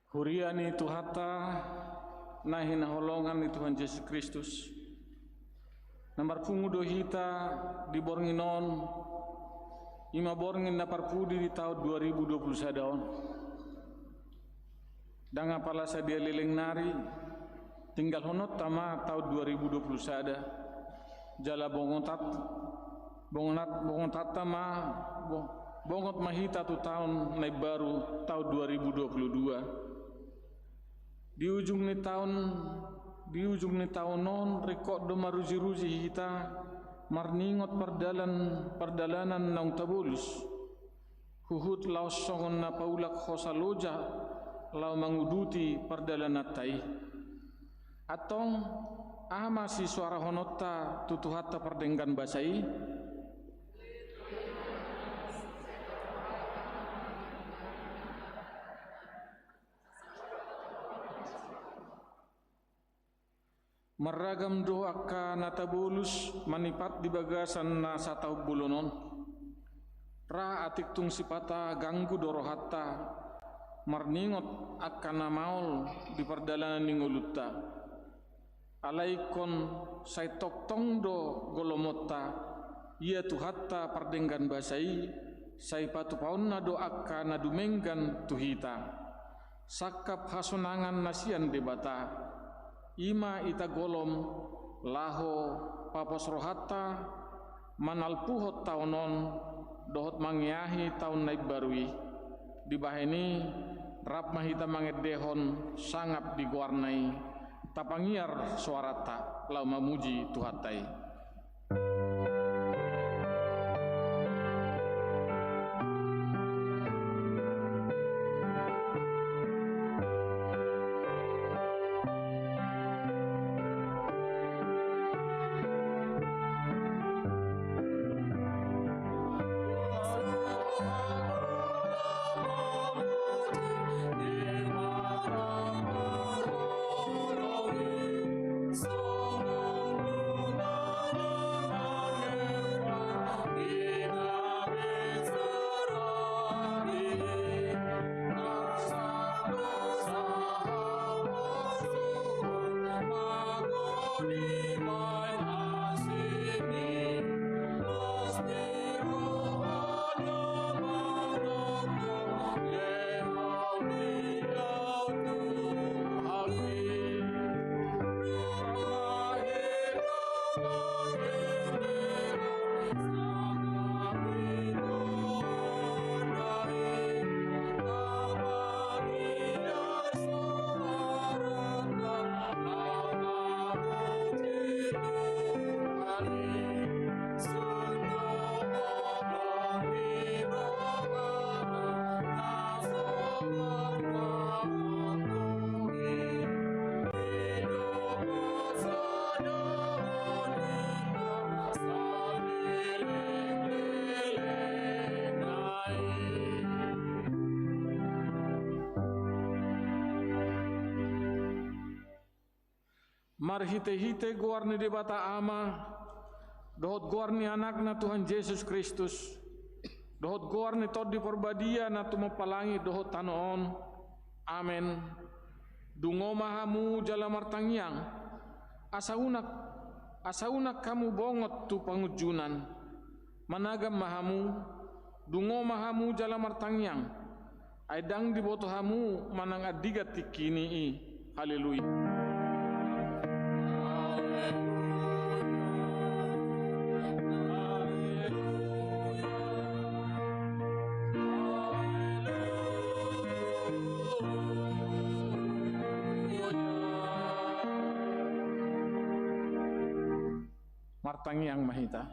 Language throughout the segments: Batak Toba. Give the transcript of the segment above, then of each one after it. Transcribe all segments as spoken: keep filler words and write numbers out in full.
Huria ni Tuhanta na hinaholongan ni Tuhan Jesus Kristus, na marpungu do hita di borngin on, i ma borngin na parpudi di taon dua ribu dua puluh sada on. Ndang apala sadia leleng nari, tinggalhononta ma taon dua ribu dua puluh sada, jala bongotat, bongonat, bongotanta ma, bo-, bongot ma hita tu taon na imbaru, taon dua ribu dua puluh dua. Di ujung ni taon, di ujung ni taon on, ringkot do maruji-ruji hita, marningot pardalan, pardalanan naung tabolus. Huhut laos songon na paulak hosa loja laho manguduti pardalananta i. Antong, aha ma sisoarahononta tu Tuhanta pardenggan basa i? Marragam do angka na tabolus manipat di bagasan na sataon bolon on. Ra atik tung sipata ganggu do rohanta, marningot angka na maol di pardalanan ni ngolunta. Alai ingkon sai tongtong do golomonta, ia Tuhanta pardenggan basa i, sai patupaonna do angka na dumenggan tu hita. Sangkap hasonangan na sian Debata, i ma ita golom laho papos rohanta manalpuhon taon on dohot mangeahi taon na imbaru i. Dibahen i, rap ma hita mangendehon sangap di goarna i, tapangiar soaranta laho mamuji Tuhanta i. Marhitehite goar ni Debata Ama, dohot goar ni Anakna Tuhan Jesus Kristus, dohot goar ni Tondi Parbadia na tumompa langit dohot tano on. Amen. Dungo ma hamu jala martangiang, asa unang, asa unang hamu bongot tu pangunjunan. Managam ma hamu, dungo ma hamu jala martangiang, ai ndang diboto hamu manang andigan tingkini i. Haleluya. Martangiang ma hita.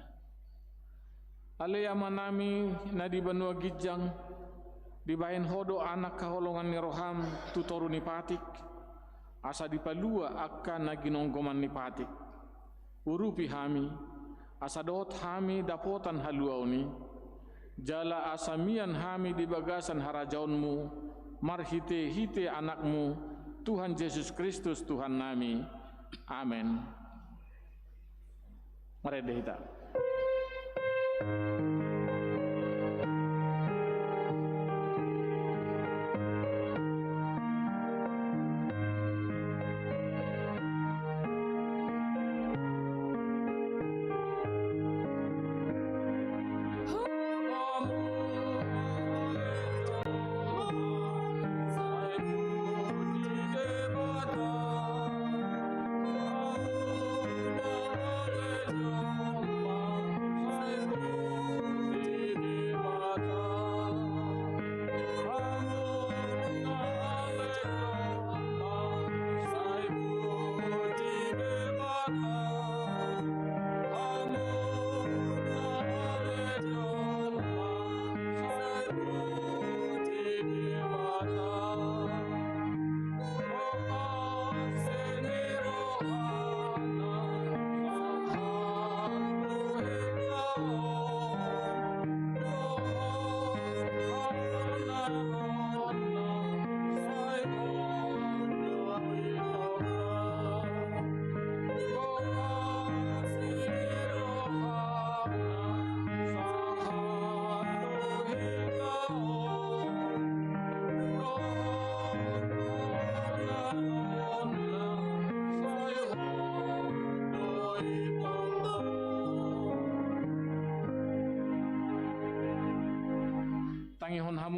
Ale Amanami na di banua ginjang, dibahen Ho do anak haholongan ni roham tu toru ni patik, asa dipalua angka na ginonggoman ni patik. Urupi hami, asa dohot hami dapotan haluaon i, jala asa mian hami di bagasan harajaonmu, marhitehite Anakmu, Tuhan Jesus Kristus Tuhannami. Amen. Marende hita.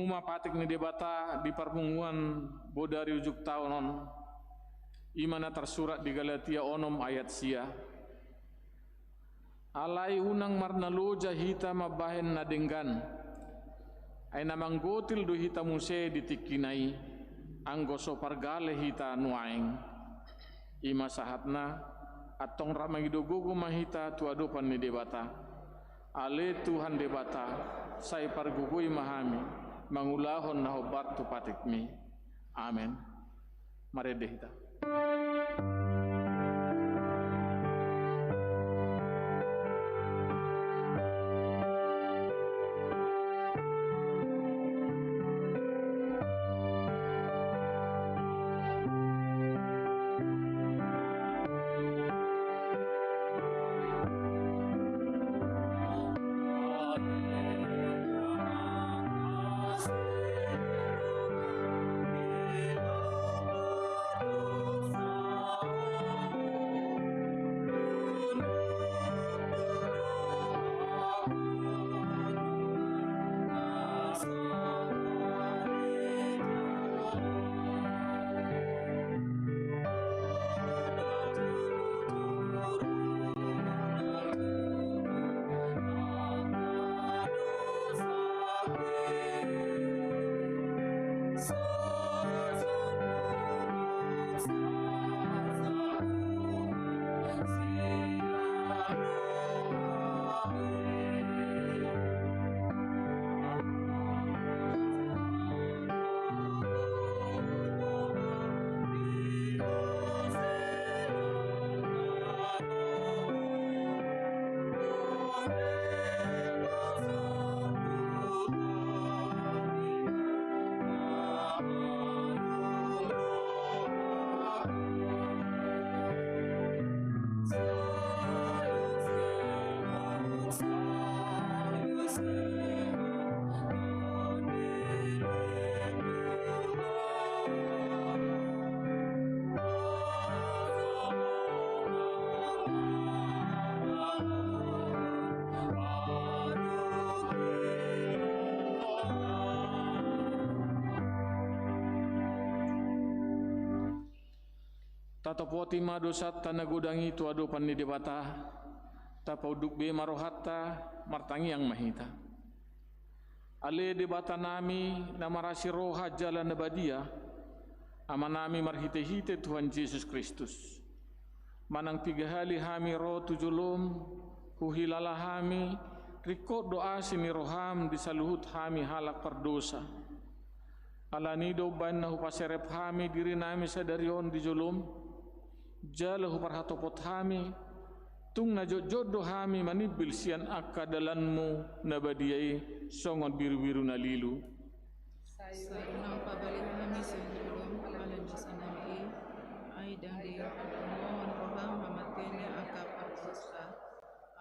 Ma patik ni Debata di parpunguan bodari ujung taon on, i ma na tarsurat di Galatia onom ayat sia. Alai unang marnaloja hita mambahen na denggan. Ai na manggotil do hita muse di tingkina i, anggo so pargale hita nuaeng. I ma sahatna, antong rap mangido gogo ma hita tu adopan ni Debata. Ale Tuhan Debata, sai pargogoi ma hami, mangulahon na hombar tu patikmi. Amen. Marende hita. Tatopoti ma dosanta na godang i tu adopan ni Debata, tapaunduk be ma rohanta, martangiang ma hita. Ale Debatanami na marasi roha jala na badia, Amanami marhitehite Tuhan Jesus Kristus. Manang piga hali hami ro tu jolom, huhilala hami, ringkot do asi ni roham di saluhut hami halak pardosa. Alani i do umbahen na hupaserep hami dirinami sadari on di jolom, jala huparhatopot hami, tung na jotjot do hami manimbil sian angka dalanmu na badia i songon birubiru na lilu. Sai unang pabali hami sian jolom ala ni dosanami i, ai ndang dipangido roham hamateion ni angka pardosa,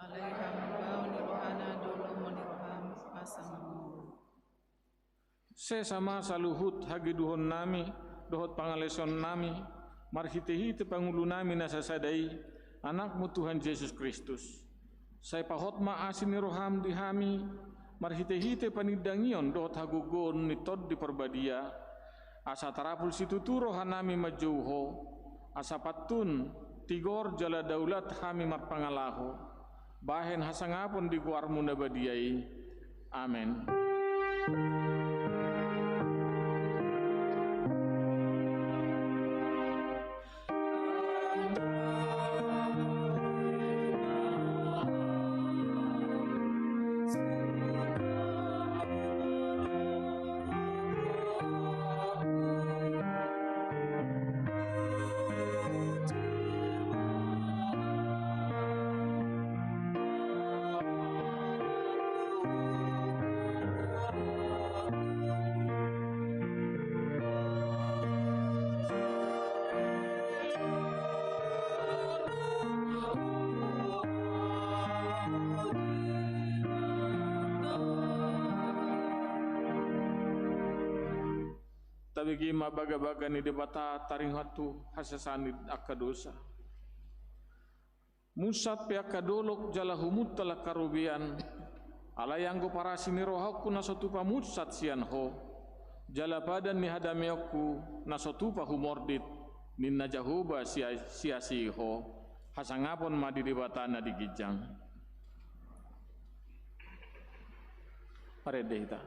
alai hamubaon ni rohana do lomo ni roham asa mangolu. Sesa ma saluhut hageduhonnami dohot pangalesoonnami marhitehite pangulunami na sasada i, Anakmu Tuhan Jesus Kristus. Sai pahot ma asi ni roham di hami marhitehite panindangion dohot hagogoon ni Tondi Parbadia, asa tarapul situtu rohanami manjou Ho, asa pantun, tigor jala daulat hami marpangalaho, bahen hasangapon di goarmu na badia i. Amen. Tabege ma bagabaga ni Debata taringot tu hasesaan ni angka dosa. Munsat pe angka dolok jala humuntal angka robean, alai anggo parasi ni rohangku na so tupa munsat sian Ho. Jala padan ni hadameonku na so tupa humordit, ninna Jahowa, siasihi ho. Hasangapon ma di Debata na di ginjang. Marende hita.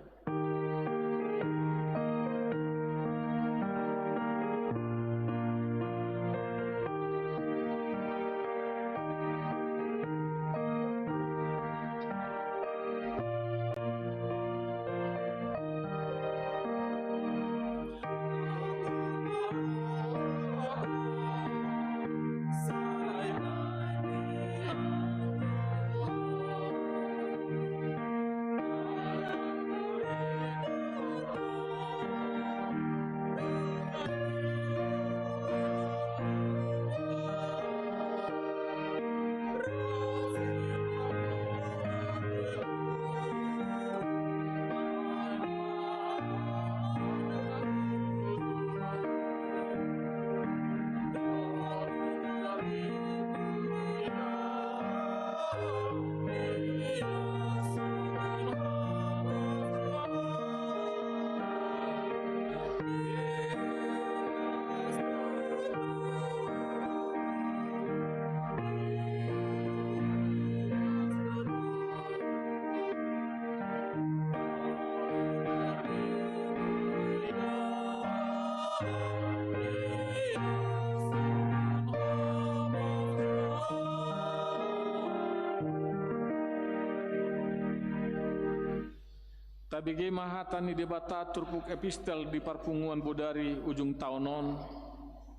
Tabege ma hata ni Debata turpuk epistel di parpunguan bodari ujung taon on,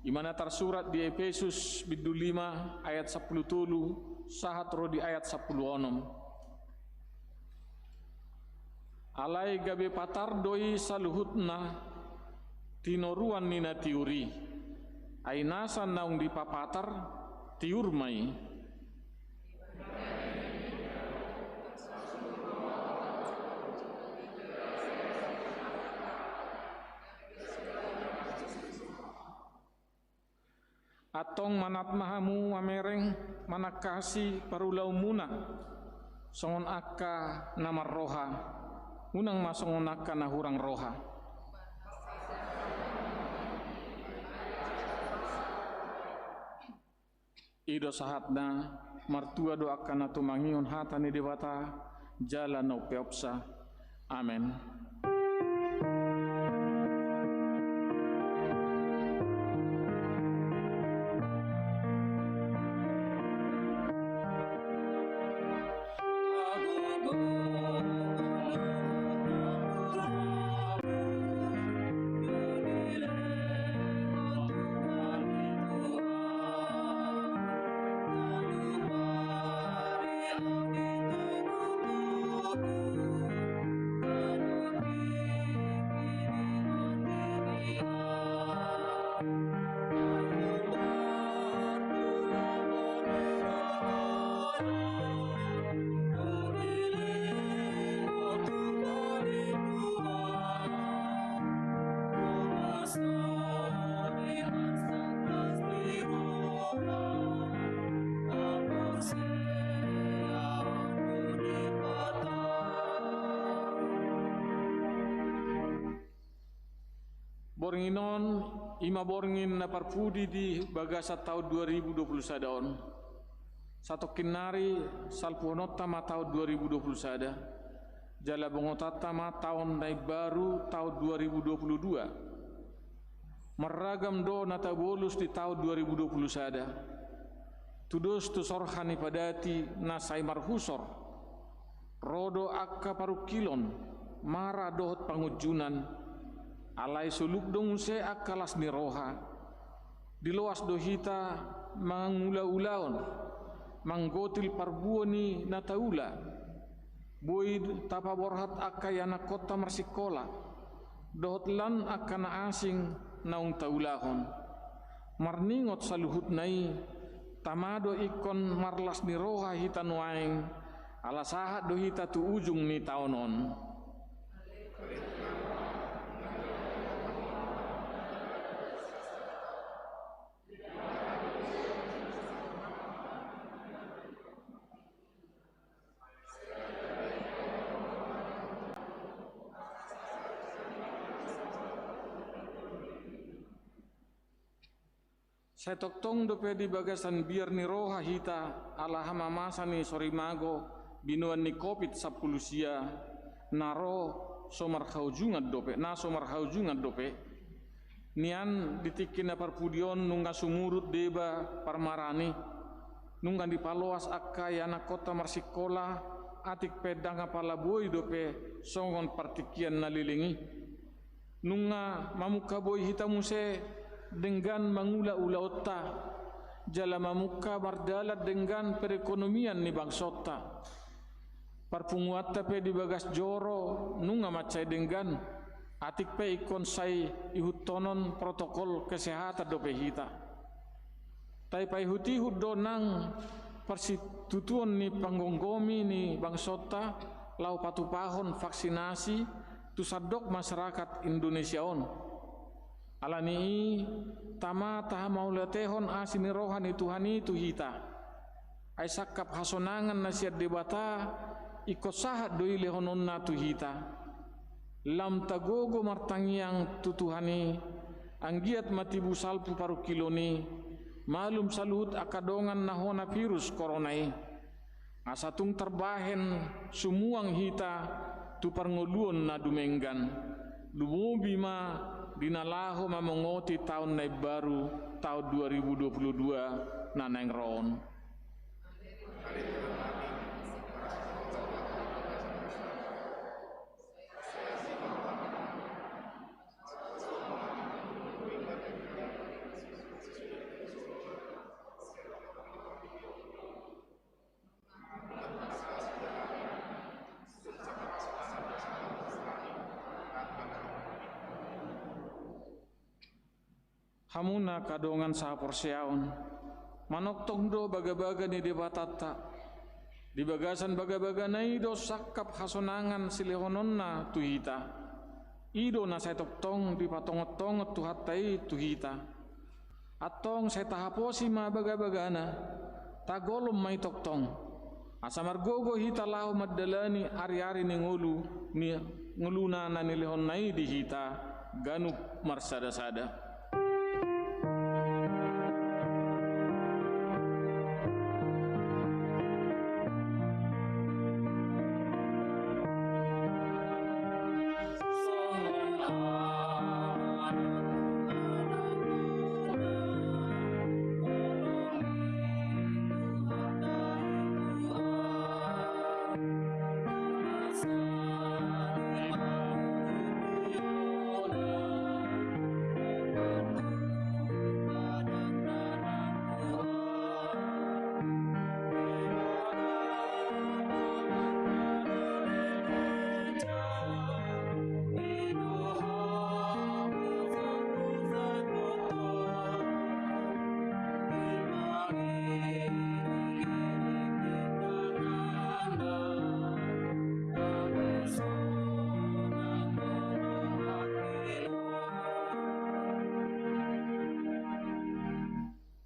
i ma na tarsurat di Epesus bindu lima ayat sampulu tolu sahat ro di ayat sampulu onom. Alai gabe patar do i saluhutna tinoruan ni na tiur i. Ai nasa naung dipapatar, tiur ma i. Antong manat ma hamu mamereng manangkasi parulaonmuna songon angka na marroha, unang ma songon angka na hurang roha. I do sahatna. Martua do angka na tumangihon hata ni Debata jala na umpeopsa. Amen. Borngin on, i ma borngin na parpudi di bagasan taon dua ribu dua puluh sada on. Satongkin nari, salpuhononta ma taon dua ribu dua puluh sada. Jala bongotanta ma taon na imbaru taon dua ribu dua puluh dua. Marragam do na tabolus di taon dua ribu dua puluh sada. Tudos tu sorha ni padati na sai marhusor. Ro do angka parungkilon, mara dohot pangunjunan, alai soluk do muse angka las ni roha. Diloas do hita mangulaulaon, manggotil parbuo ni na taula. Boi tapaborhat angka ianakkonta marsingkola, dohot lan angka na asing naung taulahon. Marningot saluhutna i, tama do ingkon marlas ni roha hita nuaeng, ala sahat do hita tu ujung ni taon on. Sai tongtong dope di bagasan biar ni roha hita ala hamamasa ni sorimago binoan ni Covid sampulu sia na ro so marhaujungan dope, na so marhaujungan dope. Nian di tingki na parpudi on nunga sumurut deba parmarani, nunga dipaloas angka ianakkonta marsikola, atik pe ndang apala boi dope songon partingkian na leleng i. Nunga mamungka boi hita muse denggan mangula ulaonta, jala mamungka mardalan denggan perekonomian ni bangsonta. Parpunguanta pe di bagas joro nunga mansai denggan, atik pe ingkon sai ihuthonon protokol kesehatan dope hita. Taipaihut-ihut do nang parsitutuon ni panggomgomi ni bangsonta laho patupahon vaksinasi tu sandok masyarakat Indonesia on. Ala ni i, tama tahamauliatehon asi ni roha ni Tuhan i tu hita. Ai sangkap hasonangan na sian Debata ingkon sahat do i lehononna tu hita. Lam tagogo martangiang tu Tuhan i, anggiat ma tibu salpu parungkilon i, malum saluhut angka dongan na hona virus korona i. Asa tung tarbahen sumuang hita tu parngoluon na dumenggan, lumobi ma di na laho mamongoti taon na imbaru, taon dua ribu dua puluh dua na naeng ro on. Hamu na angka dongan sahaporseaon, manongtong do bagabaga ni Debatanta. Di bagasan bagabagana i do sangkap hasonangan silehononna tu hita. I do na sai tongtong dipatongot-tongot Tuhanta i tu hita. Antong sai tahaposi ma bagabagana, tagolom ma i tongtong. Asa margogo hita laho mandalani ari-ari ni ngolu ni ngoluna na nilehonna i di hita ganup marsada-sada.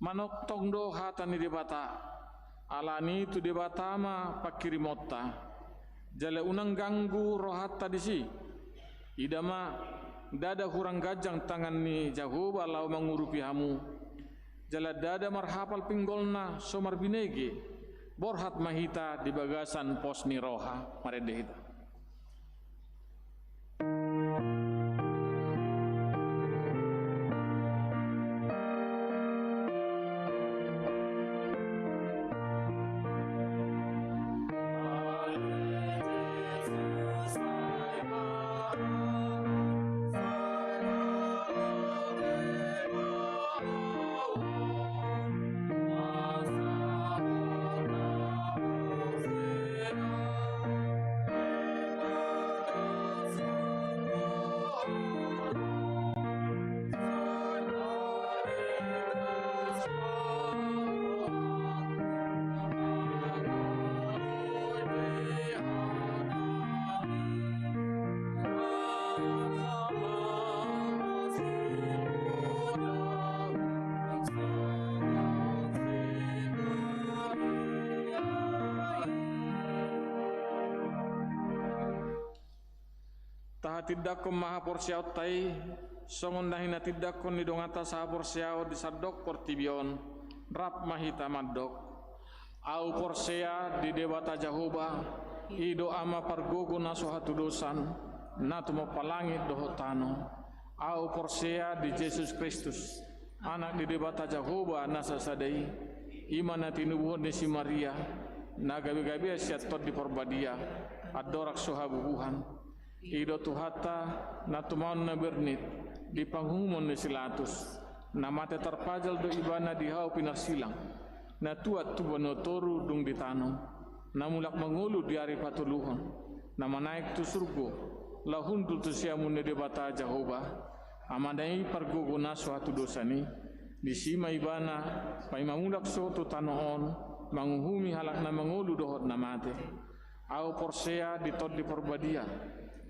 Manongtong do hata ni Debata, alani tu Debata ma pangkirimonta. Jala unang ganggu rohanta disi. Ida ma, ndada hurang ganjang tangan ni Jahowa laho mangurupi hamu. Jala ndada marhapal pinggolna so marbinege. Borhat ma hita di bagasan pos ni roha. Marende hita. Tahatindangkon ma haporseaonta i Songon na hinatindangkon ni donganta sahaporseaon di sandok portibi on, rap ma hita mandok: Ahu porsea di Debata Jahowa, i do Ama pargogo na so hatudosan, na tumompa langit dohot tano. Ahu porsea di Jesus Kristus, Anak ni Debata Jahowa na sasada i, i ma na tinubuhon ni si Maria, na gabegabean sian Tondi Parbadia, andorang so habubuhan. I do Tuhanta, na tumaon na bernit, di panguhumon ni si Latus, na mate tarpajal do Ibana di hau pinarsilang, na tuat tu banua toru dung di tano, na mulak mangolu di ari patoluhon, na manaek tu surgo, laho hundul tu siamun ni Debata Jahowa, Amana i pargogo na so hatudosan i. Disi ma Ibana, paima mulak so tu tano on, manguhumi halak na mangolu dohot na mate. Ahu porsea di Tondi Parbadia,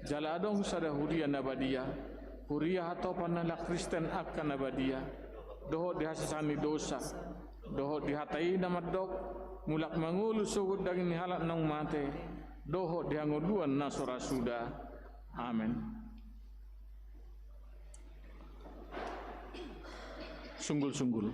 jala adong sada huria na badia, huria hatopan ni halak Kristen angka na badia, dohot di hasesaan ni dosa, dohot di hata i na mandok, mulak mangolu sogot daging ni halak naung mate, dohot di hangoluan na so ra suda. Amen. Sunggul-sunggul.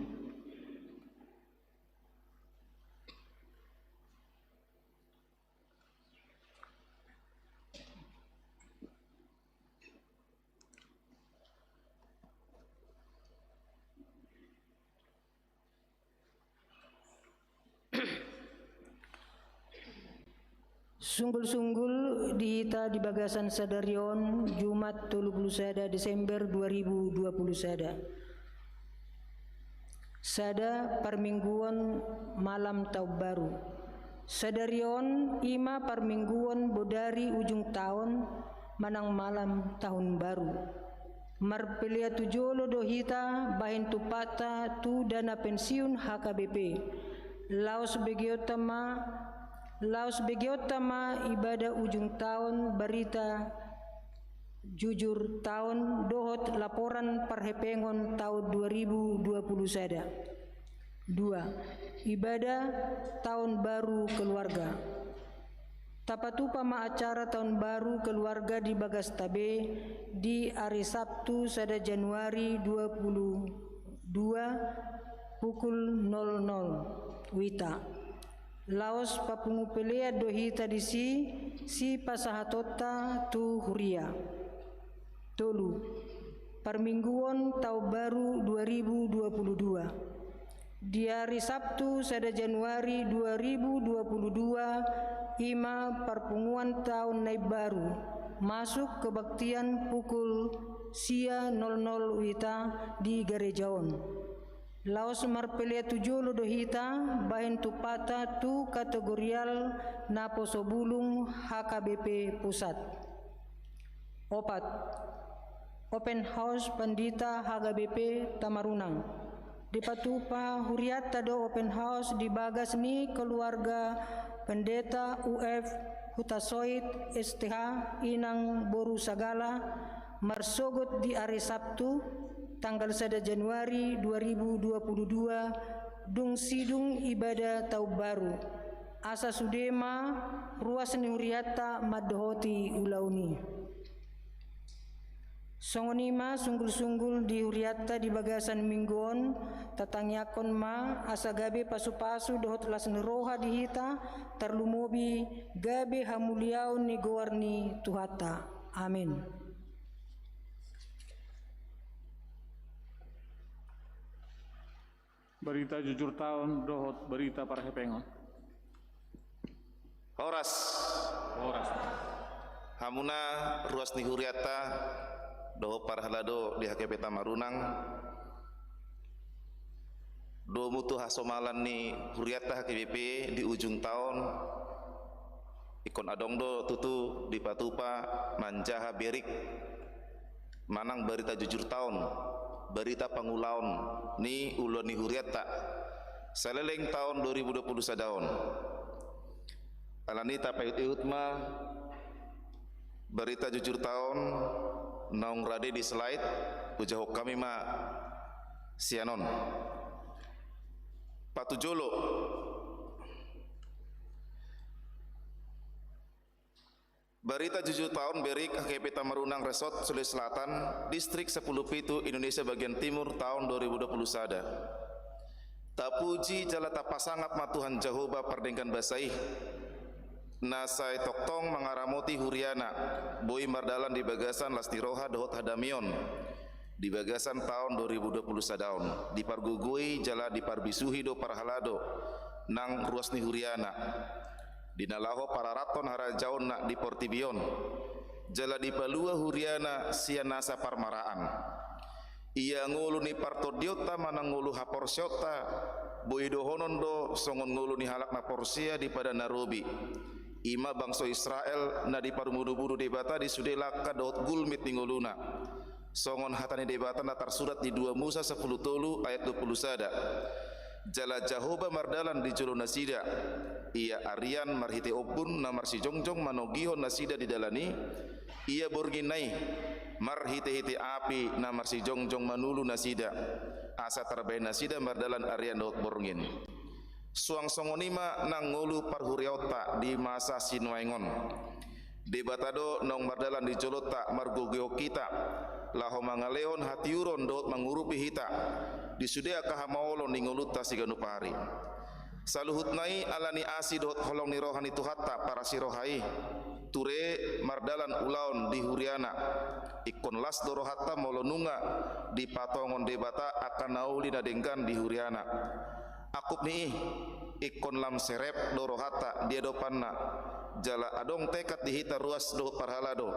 Sunggul-sunggul di hita di bagasan sadari on, Jumat tolu pulu sada Desember dua ribu dua pulu sada. Sada, parmingguon malam taon baru. Sadari on i ma parmingguon bodari ujung taon manang malam tahun baru. Marpelean tu jolo do hita bahen tumpakta tu dana pensiun H K B P. Laos begeonta ma, laos begeonta ma ibadah ujung taon, barita jujur taon dohot laporan parhepengon taon dua ribu dua pulu sada. Dua, ibadah taon baru keluarga. Tapatupa ma acara taon baru keluarga di bagasta be di ari Sabtu sada Januari dua pulu dua pukul nol nol wita. Laos papungu pelean do hita disi, sipasahatonta tu huria. Tolu, parmingguon taon baru dua ribu dua pulu dua. Di ari Sabtu sada Januari dua ribu dua pulu dua, i ma parpunguan taon na imbaru, masuk kebaktian pukul sia nol nol wita di gareja on. Laos marpelean tu jolo do hita bahen tumpakta tu kategorial naposo bulung H K B P Pusat. Opat, open house pandita H K B P Tamarunang. Dipatupa hurianta do open house di bagas ni keluarga Pendeta U F Hutasoit S T H, inang boru sagala, marsogot di ari Sabtu tanggal sada Januari dua ribu dua pulu dua, dung sidung ibadah taon baru. Asa sude ma ruas ni hurianta mandohoti ulaon i. Songon i ma sunggul-sunggul di hurianta di bagasan minggu on, tatangiangkon ma asa gabe pasu-pasu dohot las ni roha di hita, tarlumobi gabe hamuliaon ni goar ni Tuhanta. Amin. Barita jujur taon dohot barita parhepengon. Horas. Horas. Hamuna ruas ni hurianta dohot parhalado di H K B P Tamarunang, domu tu hasomalan ni hurianta H K B P di ujung taon, ingkon adong do tutu dipatupa manjaha berik manang barita jujur taon, barita pangulaon ni ulaon ni hurianta saleleng taon dua ribu dua pulu sada on. Alani i tapaihut-ihut ma barita jujur taon naung rade di slide, hujahahon hami ma sian on. Patujolo. Barita jujur taon, Berik, H K P Tamarunang Resort, Sulawesi Selatan, Distrik Sepuluh Pitu, Indonesia bagian Timur, taon dua ribu dua puluh sada. Tapuji jala tapasangap ma Tuhan Jahowa pardenggan basa i, na sai tongtong mangaramoti huriana, boi mardalan di bagasan las ni roha dohot hadamion, di bagasan taon dua ribu dua puluh sada on, dipargogoi jala diparbisuhi do parhalado nang ruas ni huriana, di na laho pararathon harajaonna di portibi on, jala dipalua huriana sian nasa parmaraan. Ia ngolu ni partondionta manang ngolu haporseaonta, boi dohonon do songon ngolu ni halak na porsea di Padan na Robi, i ma bangso Israel na diparmudubudu Debata di sude langka dohot gulmit ni ngoluna. Songon hata ni Debata na tarsurat di dua Musa sampulu tolu ayat dua puluh sada. Jala Jahowa mardalan di jolo nasida. Ia arian marhite ombun na marsijongjong manogihon nasida di dalan i, ia borngin na i marhitehite api na marsijongjong manulu nasida, asa tarbahen nasida mardalan arian dohot borngin. Suang songon i ma nang ngolu parhuriaonta di masa sinuaeng on. Debata do naung mardalan di jolonta margogoihon hita, laho mangalehon hatiuron dohot mangurupi hita di sude angka hamaolon ni ngolunta siganup ari. Saluhutna i ala ni asi dohot holong ni roha ni Tuhanta parasiroha i, ture mardalan ulaon di huriana. Ingkon las do rohanta molo nunga dipatongon Debata angka na uli na denggan di huriana. Angkup ni i, ingkon lam serep do rohanta di adopanna, jala adong tekad di hita ruas dohot parhalado,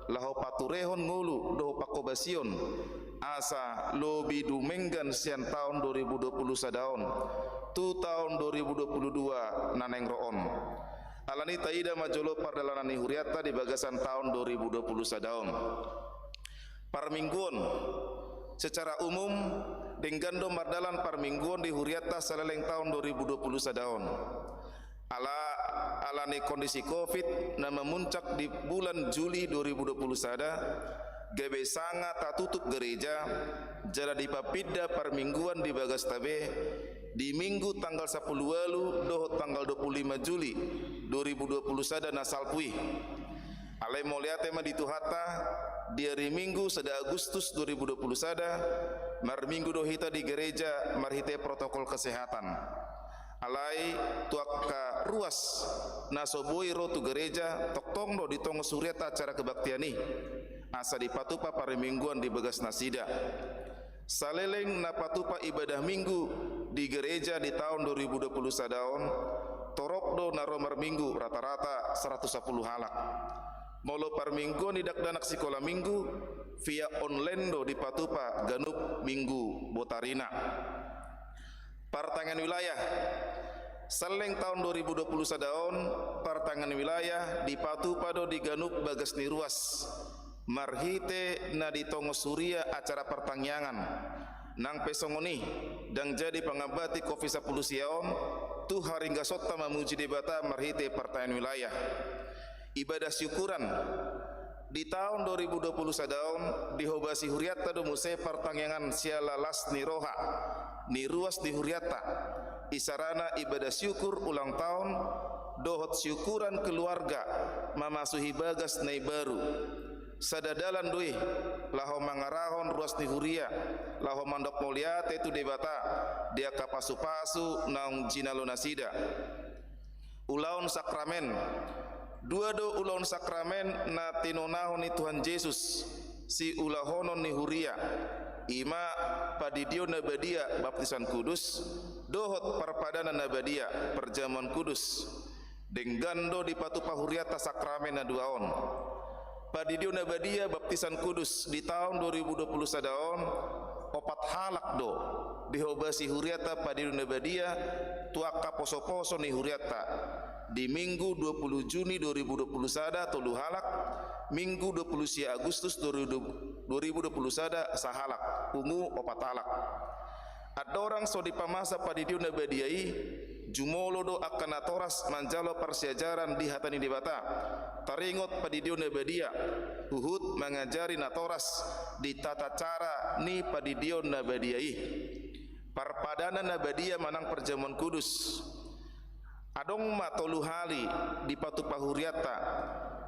laho paturehon ngolu dohot panghobasion, asa lobi dumenggan sian taon dua ribu dua puluh sada on tu taon dua ribu dua puluh dua na naeng ro on. Ala ni i taida ma jolo pardalanan ni hurianta di bagasan taon dua ribu dua puluh sada on. Parmingguon. Secara umum, denggan do mardalan parmingguon di hurianta saleleng taon dua ribu dua puluh sada on. Ala, ala ni kondisi covid na mamuncak di bulan Juli dua ribu dua puluh sada, gabe sanga tatutup gareja, jala dipapinda parmingguon di bagasta be, di Minggu tanggal sampulu ualu dohot tanggal dua puluh lima Juli dua ribu dua puluh sada na salpu i. Alai mauliate ma di Tuhanta, di ari Minggu sada Agustus dua ribu dua puluh sada, marminggu do hita di gareja marhite protokol kesehatan. Alai tu angka ruas na so boi ro tu gareja, tongtong do ditongos hurianta acara kebaktian i, asa dipatupa parmingguon di bagas nasida. Saleleng na patupa ibadah Minggu di gareja di taon dua ribu dua puluh sada on, torop do na ro marminggu, rata-rata saratus sampulu halak. Molo parmingguon di dakdanak sikola Minggu, via online do dipatupa ganup Minggu botarina. Partangiangan wilayah. Saleleng taon dua ribu dua puluh sada on, partangiangan wilayah dipatupa do di ganup bagas ni ruas, marhite na ditongos huria acara partangiangan. Nang pe songon i, ndang jadi pangambati covid sampulu sia on tu haringgasonta mamuji Debata marhite partangiangan wilayah. Ibadah siukuran. Di taon dua ribu dua puluh sada on, dihobasi hurianta do muse partangiangan siala las ni roha ni ruas ni hurianta. Isarana ibadah siukur ulang taon dohot siukuran keluarga mamasuhi bagas na imbaru. Sada dalan do i laho mangarahon ruas ni huria laho mandok mauliate tu Debata di angka pasu-pasu naung jinalo nasida. Ulaon sakramen. Dua do ulaon sakramen na tinonahon ni Tuhan Jesus siulahonon ni huria, i ma padidion na badia, baptisan kudus, dohot parpadanan na badia, perjamuan kudus. Denggan do dipatupa hurianta sakramen na dua on. Padidion na badia, baptisan kudus, di taon dua ribu dua puluh sada on, opat halak do dihobasi hurianta padidion na badia tu angka poso-poso ni hurianta. Di Minggu dua puluh Juni dua ribu dua puluh sada, tolu halak, Minggu dua puluh sia Agustus dua ribu dua puluh sada, sahalak, pungu opat halak. Andorang so dipamasa padidion na badia i, jumolo do angka natoras manjalo parsiajaran di hata ni Debata. Taringot padidion na badia, huhut mangajari natoras di tata cara ni padidion na badia i. Parpadanan na badia manang perjamuan kudus. Adong ma tolu hali dipatupa hurianta.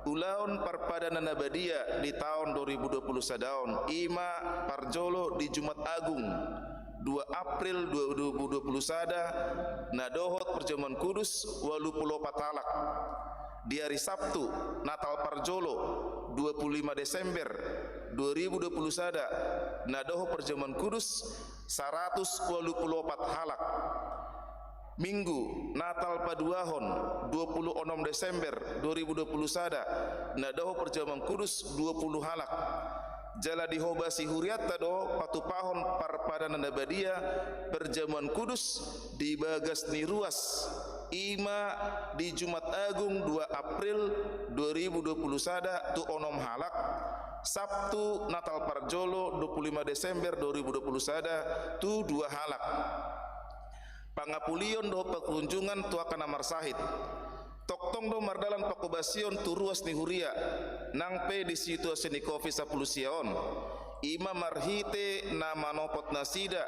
ulaon parpadanan na badia di taon dua ribu dua puluh sada on, i ma parjolo di Jumat Agung dua April dua ribu dua puluh sada, na dohot parjamuan kudus ualu pulu opat halak. Di ari Sabtu, Natal parjolo, dua pulu lima Desember dua ribu dua pulu sada, na dohot parjamuan kudus saratus ualu pulu opat halak. Minggu, Natal paduahon, dua pulu onom Desember dua ribu dua pulu sada, na dohot parjamuan kudus dua pulu halak. Jala dihobasi hurianta do patupahon parpadanan na badia parjamuan kudus di bagas ni ruas, i ma di Jumat Agung dua April dua ribu dua pulu sada tu onom halak, Sabtu Natal parjolo dua pulu lima Desember dua ribu dua pulu sada tu dua halak. Pangapulion dohot parkunjungan tu angka na marsahit. Tongtong do mardalan panghobasion tu ruas ni huria, nang pe di situasi ni Covid sampulu sia on, i ma marhite na manopot nasida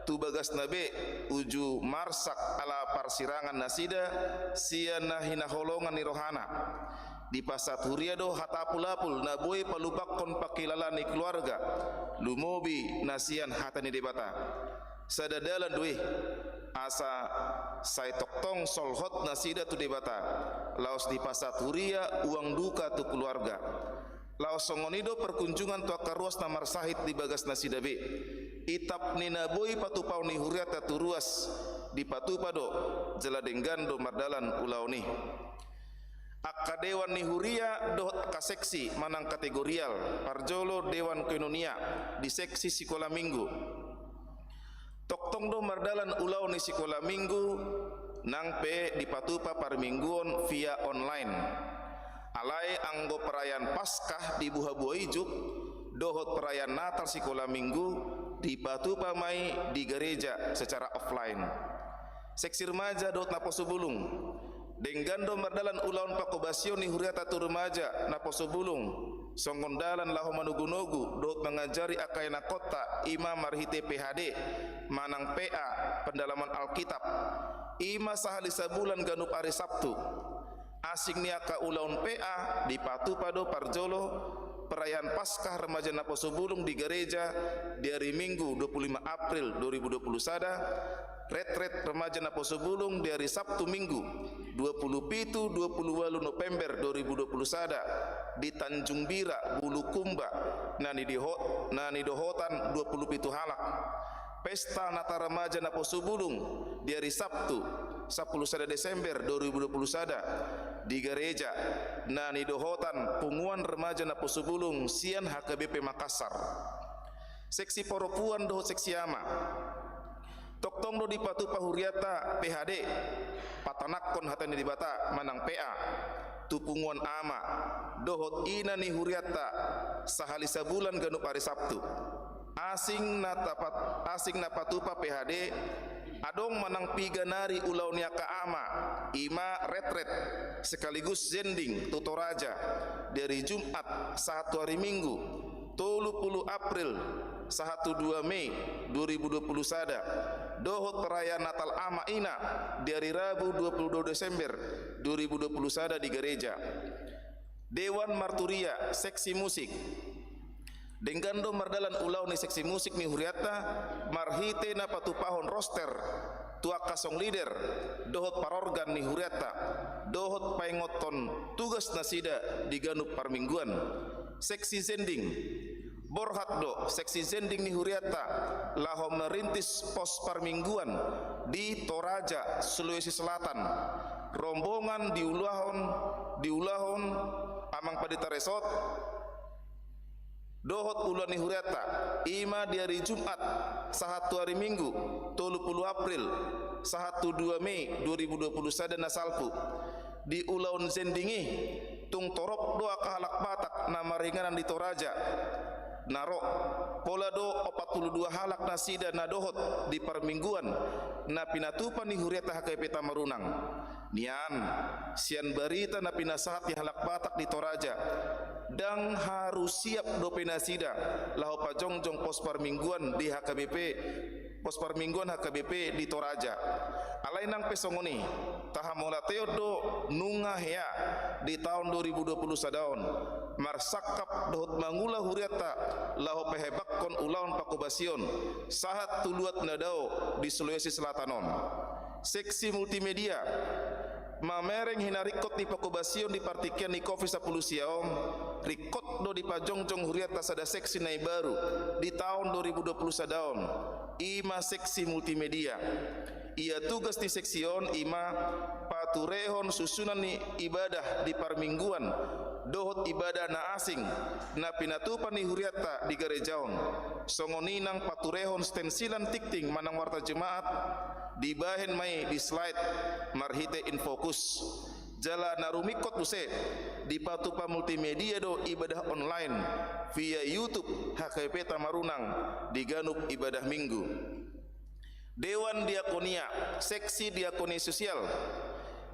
tu bagasna be uju marsak ala parsirangan nasida sian na hinaholongan ni rohana. Dipasahat huria do hatapulapul na boi palupakkon pangkilalaan ni keluarga, lumobi na sian hata ni Debata. Sada dalan do i asa sai tongtong solhot nasida tu Debata, laos dipasahat huria uang duka tu keluarga. Laos songon i do parkunjungan tu angka ruas na marsahit di bagas nasida be. Itap ni na boi patupahon ni hurianta tu ruas dipatupa do, jala denggan do mardalan ulaon i. Angka dewan ni huria dohot angka seksi manang kategorial, parjolo dewan koinonia di seksi sikola minggu. Tongtong do mardalan ulaon ni sikola minggu, nang pe dipatupa parmingguon via online. Alai anggo perayaan Paskah di buhabua ijuk dohot perayaan Natal sikola minggu dipatupa ma i di gareja secara offline. Seksi remaja dohot naposo bulung. Denggan do mardalan ulaon panghobasion ni hurianta tu remaja naposo bulung, songon dalan laho manogunogu dohot mangajari angka ianakhonta, i ma marhite P H D manang P A, pendalaman Alkitab, i ma sahali sabulan ganup ari Sabtu. Asing ni angka ulaon P A dipatupa do parjolo perayaan Paskah remaja naposo bulung di gareja di ari Minggu dua pulu lima April dua ribu dua pulu sada, retret remaja naposo bulung di ari Sabtu Minggu dua pulu pitu dua pulu ualu November dua ribu dua pulu sada di Tanjung Bira, Bulukumba, na nidoho-, na nidohotan dua pulu pitu halak. Pesta Natal remaja naposo bulung di ari Sabtu sampulu sada Desember dua ribu dua pulu sada di gareja na nidohotan Punguan Remaja Naposo Bulung sian H K B P Makassar. Seksi perempuan dohot seksi ama. Tongtong do dipatupa hurianta P H D, patanakhon hata ni Debata manang P A, tu punguan ama dohot ina ni hurianta sahali sabulan ganup ari Sabtu. Asing na tapat-, asing na patupa P H D, adong manang piga nari ulaon ni angka ama, i ma retret sekaligus zending tu Toraja di ari Jumat sahat tu ari Minggu tolu pulu April sahat tu dua Mei dua ribu dua pulu sada, dohot perayaan Natal Ama Ina di ari Rabu dua pulu dua Desember dua ribu dua pulu sada di gareja. Dewan marturia, seksi musik. Denggan do mardalan ulaon ni seksi musik ni hurianta marhite na patupahon roster tu angka song leader dohot parorgan ni hurianta, dohot paingothon tugas nasida di ganup parmingguan. Seksi zending. Borhat do seksi zending ni hurianta laho merintis pos parmingguan di Toraja, Sulawesi Selatan. Rombongan diulahon, diulahon Amang Pandita Resort dohot uluan ni hurianta, i ma di ari Jumat sahat tu ari Minggu tolu pulu April sahat tu dua Mei dua ribu dua pulu sada na salpu. Di ulaon zending i tung torop do angka halak Batak na maringanan di Toraja na ro. Pola do opat pulu dua halak nasida na dohot di parmingguan na pinatupa ni hurianta H K B P Tamarunang. Nian, sian barita na pinasahat ni halak Batak di Toraja, ndang haru siap dope nasida laho pajongjong pos parmingguan di H K B P Pos parmingguan H K B P di Toraja. Alai nang pe songon i, tahamauliateon do nunga hea di taon dua ribu dua puluh sada on marsangkap dohot mangula hurianta laho pahebakkon ulaon pakobasion sahat tu luat na dao di Sulawesi Selatan on. Seksi multimedia mamereng hinaringkot ni pakobasion di partingkian ni Covid sampulu sia on, ringkot do dipajongjong hurianta sada seksi na imbaru di taon dua ribu dua puluh sada on, i ma seksi multimedia. Ia tugas ni seksi on i ma paturehon susunan ni ibadah di parmingguan dohot ibadah na asing na pinatupa ni hurianta di gareja on. Songon i nang paturehon stensilan tingting manang warta Jumaat, dibahen ma i di slide marhite infokus. Jala na rumingkot muse, dipatupa multimedia do ibadah online via YouTube H K B P Tamarunang di ganup ibadah Minggu. Dewan Diakonia, seksi diakoni sosial.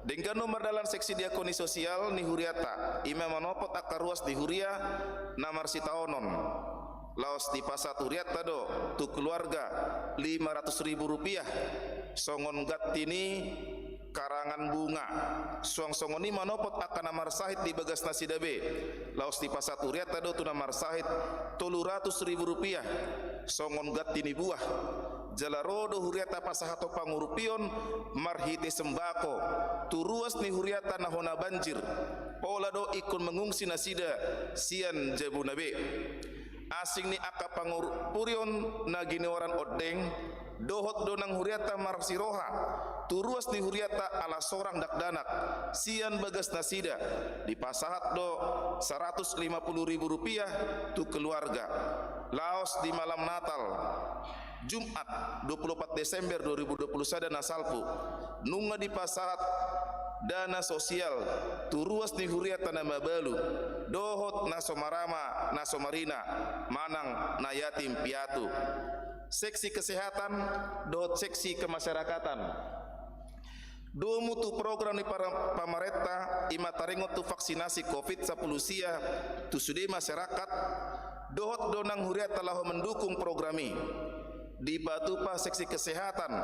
Denggan do mardalan seksi diakoni sosial ni hurianta, i ma manopot angka ruas ni huria na marsitaonon. Laos dipasahat hurianta do tu keluarga lima ratus ribu rupiah songon ganti ni karangan bunga. Suang songon i manopot angka na marsahit di bagas nasida be. Laos dipasahat hurianta do tu na marsahit tolu ratus ribu rupiah songon ganti ni buah. Jala ro do hurianta pasahathon pangurupion marhite sembako tu ruas ni hurianta na hona banjir, pola do ingkon mangungsi nasida sian jabuna be. Asing ni angka pangurupion na ginoaran ondeng, dohot do nang hurianta marsiroha tu ruas ni hurianta ala sorang dakdanak sian bagas nasida, dipasahat do saratus lima puluh ribu rupiah tu keluarga. Laos di malam Natal, Jumat dua puluh opat Desember dua ribu dua puluh sada na salpu, nunga dipasahat dana sosial tu ruas ni hurianta na mabalu dohot na so marama na so marina manang na yatim piatu. Seksi kesehatan dohot seksi kemasyarakatan. Domu tu program ni para-, pamarenta, i ma taringot tu vaksinasi Covid sampulu sia tu sude masyarakat, dohot do nang hurianta laho mendukung program i. Dipatupa seksi kesehatan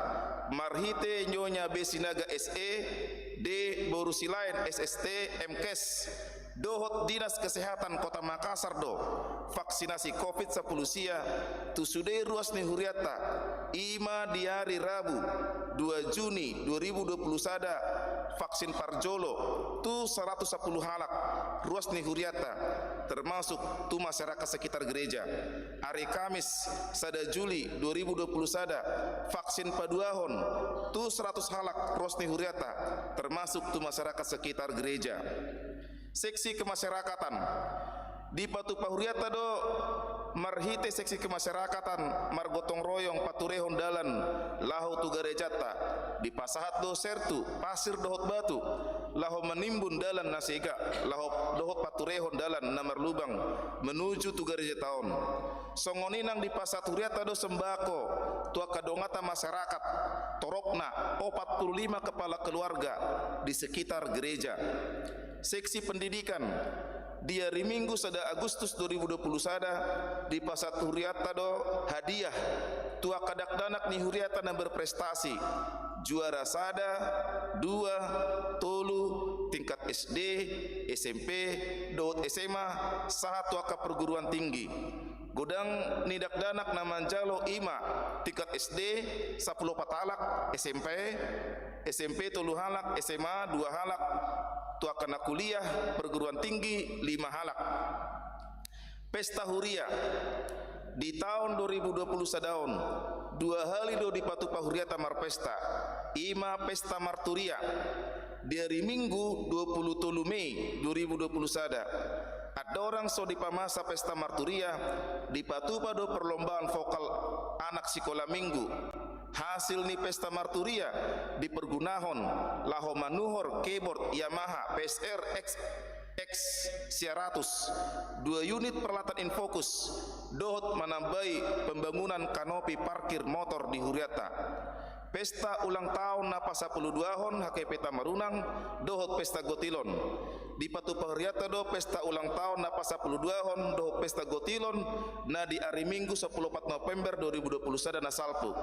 marhite Nyonya B Sinaga S E, D Boru Silaen S S T, M Kes, dohot Dinas Kesehatan Kota Makassar do vaksinasi Covid sampulu sia tu sude ruas ni hurianta, i ma di ari Rabu dua Juni dua ribu dua puluh sada, vaksin parjolo tu saratus sampulu halak ruas ni hurianta, termasuk tu masyarakat sekitar gereja. Ari Kamis sada Juli dua ribu dua puluh sada, vaksin paduahon tu saratus halak ruas ni hurianta, termasuk tu masyarakat sekitar gereja. Seksi kemasyarakatan. Dipatupa hurianta do marhite seksi kemasyarakatan margotong royong paturehon dalan laho tu garejanta. Dipasahat do sertu, pasir dohot batu laho manimbun dalan na sega, laho dohot paturehon dalan na marlubang menuju tu garejanta on. Songon i nang dipasahat hurianta do sembako tu angka donganta masyarakat, toropna opat puluh lima kepala keluarga di sekitar gereja. Seksi pendidikan. Di ari Minggu sada Agustus dua ribu dua puluh sada, dipasahat hurianta do hadiah tu angka dakdanak ni hurianta na berprestasi, juara sada, dua, tolu, tingkat S D, S M P, dohot S M A, sahat tu angka perguruan tinggi. Godang ni dakdanak na manjalo i ma tingkat S D, sampulu opat halak, S M P, S M P tolu halak, S M A dua halak, tu angka na kuliah perguruan tinggi lima halak. Pesta huria. Di taon dua ribu dua puluh sada on, dua hali do dipatupa hurianta marpesta, i ma pesta marturia. Di ari Minggu dua puluh tolu Mei dua ribu dua puluh sada, andorang so dipamasa pesta marturia, dipatupa do perlombaan vokal anak sikola Minggu. Hasil ni pesta marturia dipergunahon laho manuhor keyboard Yamaha P S R X X sia ratus, dua unit peralatan infokus, dohot manambai pembangunan kanopi parkir motor di hurianta. Pesta ulang taon na pasampuluduahon H K P Tamarunang dohot pesta gotilon. Dipatupa hurianta do pesta ulang taon na pasampuluduahon dohot pesta gotilon na di ari Minggu sampulu opat November dua ribu dua puluh sada na salpu.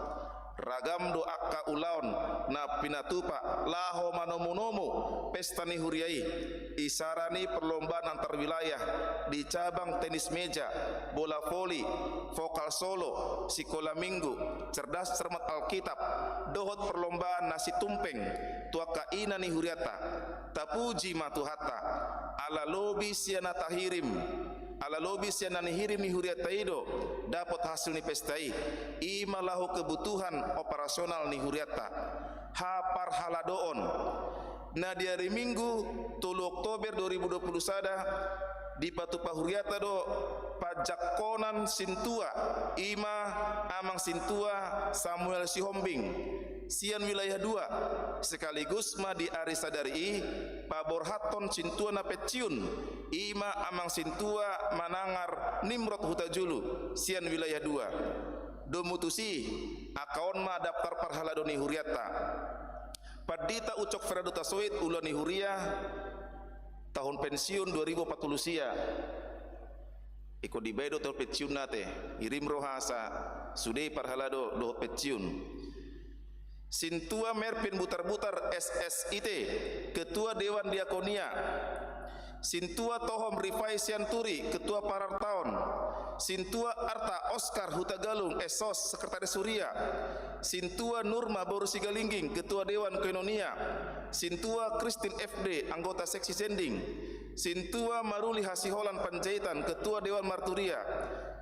Ragam do angka ulaon na pinatupa laho manomunomu pesta ni huria i. Isarana i perlombaan antar wilayah di cabang tenis meja, bola voli, vokal solo, sikola minggu, cerdas cermat Alkitab, dohot perlombaan na situmpeng tu angka ina ni hurianta. Tapuji ma Tuhanta, ala lobi sian na tahirim, ala lobi sian na nihirim ni hurianta i do dapot hasil ni pesta i, i ma laho kebutuhan operasional ni hurianta. Haparhaladoon. Na di ari Minggu tolu Oktober dua ribu dua puluh sada, dipatupa hurianta do panjangkonan sintua, i ma Amang Sintua Samuel Sihombing, sian wilayah dua, sekaligus ma di ari sadari i paborhathon sintua na pensiun, i ma Amang Sintua Manangar Nimrod Hutajulu, sian wilayah dua. Domu tusi, angka on ma daftar parhalado ni hurianta. Pandita Ucok Fernando Tasoit, ula ni huria, tahun pensiun dua ribu opat puluh sia. Ingkon dibaen do tahun pensiunna ate, hirim roha asa sude parhalado dohot pensiun. Sintua Mervin Butarbutar, S S I T, Ketua Dewan Diakonia. Sintua Tohom Rifai Sianturi, Ketua Parartaon. Sintua Arta Oskar Hutagalung, S O S, Sekretaris Huria. Sintua Nurma boru Sigalingging, Ketua Dewan Koinonia. Sintua Kristin F D, anggota Seksi Sending. Sintua Maruli Hasiholan Panjaitan, Ketua Dewan Marturia.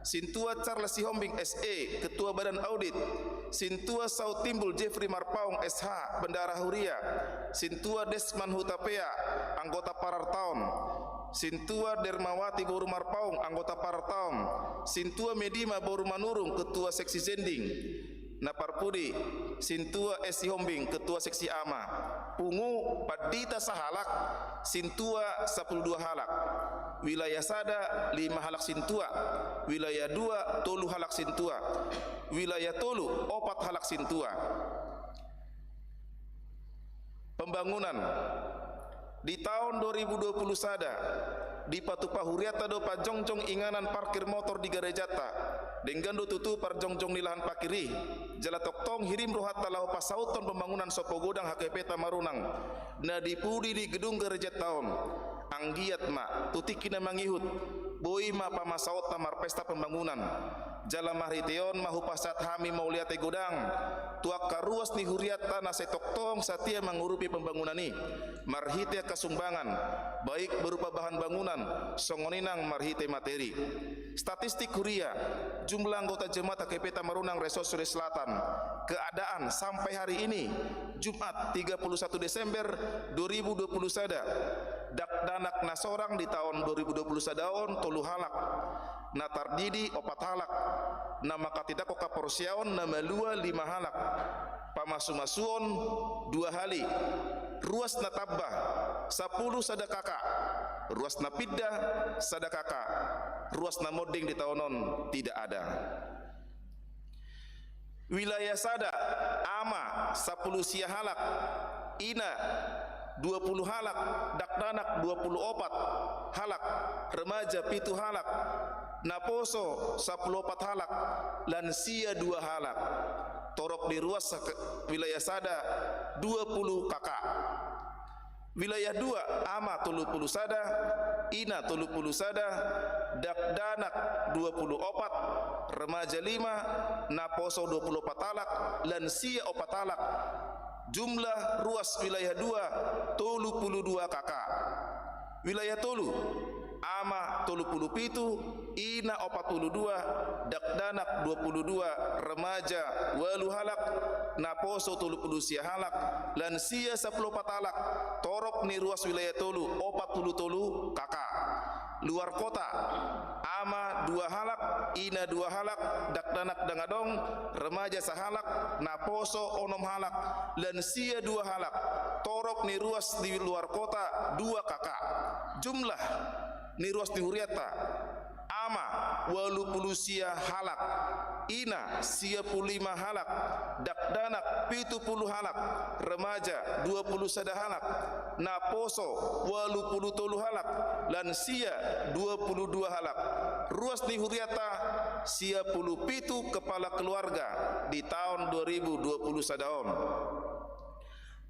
Sintua Charles Sihombing, S E, Ketua Badan Audit. Sintua Saud Timbul Jeffrey Marpaung, S H, Bendahara Huria. Sintua Desman Hutapea, anggota Parartaon. Sintua Dermawati boru Marpaung, anggota Parartaon. Sintua Medima boru Manurung, Ketua Seksi Sending. Na parpudi, Sintua S Sihombing, Ketua Seksi Ama. Pungu, pandita sahalak, sintua sampulu dua halak. Wilayah sada, lima halak sintua. Wilayah dua, tolu halak sintua. Wilayah tolu, opat halak sintua. Pembangunan. Di taon dua ribu dua puluh sada, dipatupa hurianta do pajongjong inganan parkir motor di garejanta. Denggan do tutu parjongjong ni lahan parkir i. Jala tongtong hirim rohanta laho pasauthon pembangunan Sopo Godang H K P Tamarunang na di pudi ni gedung garejanta on. Anggiat ma tu tingki na mangihut, boi ma pamasaonta marpesta pembangunan. Jala marhite on ma hupasahat hami mauliate godang tu angka ruas ni hurianta na sai tongtong satia mangurupi pembangunan i, marhite angka sumbangan, baik berupa bahan bangunan, songon i nang marhite materi. Statistik huria, jumlah anggota jemaat H K P Tamarunang Ressort Sulawesi Selatan, keadaan sampai hari ini, Jumat, tiga puluh satu Desember dua ribu dua puluh sada. Dakdanak na sorang di taon dua ribu dua puluh sada on tolu halak. Na tardidi opat halak. Na mangkatindangkon haporseaon na malua lima halak. Pamasumasuon dua hali. Ruas na tamba, sampulu sada kaka. Ruas na pinda, sada kaka. Ruas na monding di taon on tidak ada. Wilayah sada, ama, sampulu sia halak, ina, dua puluh halak, dakdanak, dua puluh opat halak, remaja, pitu halak, naposo, sampulu opat halak, lansia, dua halak. Torop ni ruas sak-, wilayah sada, dua puluh kaka. Wilayah dua, ama tolu puluh sada, ina tolu puluh sada, dakdanak dua puluh opat, remaja lima, naposo dua puluh opat halak, lansia opat halak. Jumlah ruas wilayah dua, tolu puluh dua kaka. Wilayah tolu, ama tolu puluh pitu, ina opat puluh dua, dakdanak dua puluh dua, remaja ualu halak, naposo tolu puluh sia halak, lansia sampulu opat halak. Torop ni ruas wilayah tolu, opat puluh tolu kaka. Luar kota, ama dua halak, ina dua halak, dakdanak dang adong, remaja sahalak, naposo onom halak, lansia dua halak. Torop ni ruas di luar kota, dua kaka. Jumlah ni ruas ni hurianta, Ama, ualu pulu sia halak. Ina, sia pulu lima halak. Dakdanak, pitu pulu halak. Remaja, dua pulu sada halak. Naposo, ualu pulu tolu halak. Lansia, dua pulu dua halak. Ruas ni hurianta, sia pulu pitu kepala keluarga di taon dua ribu dua pulu sada on.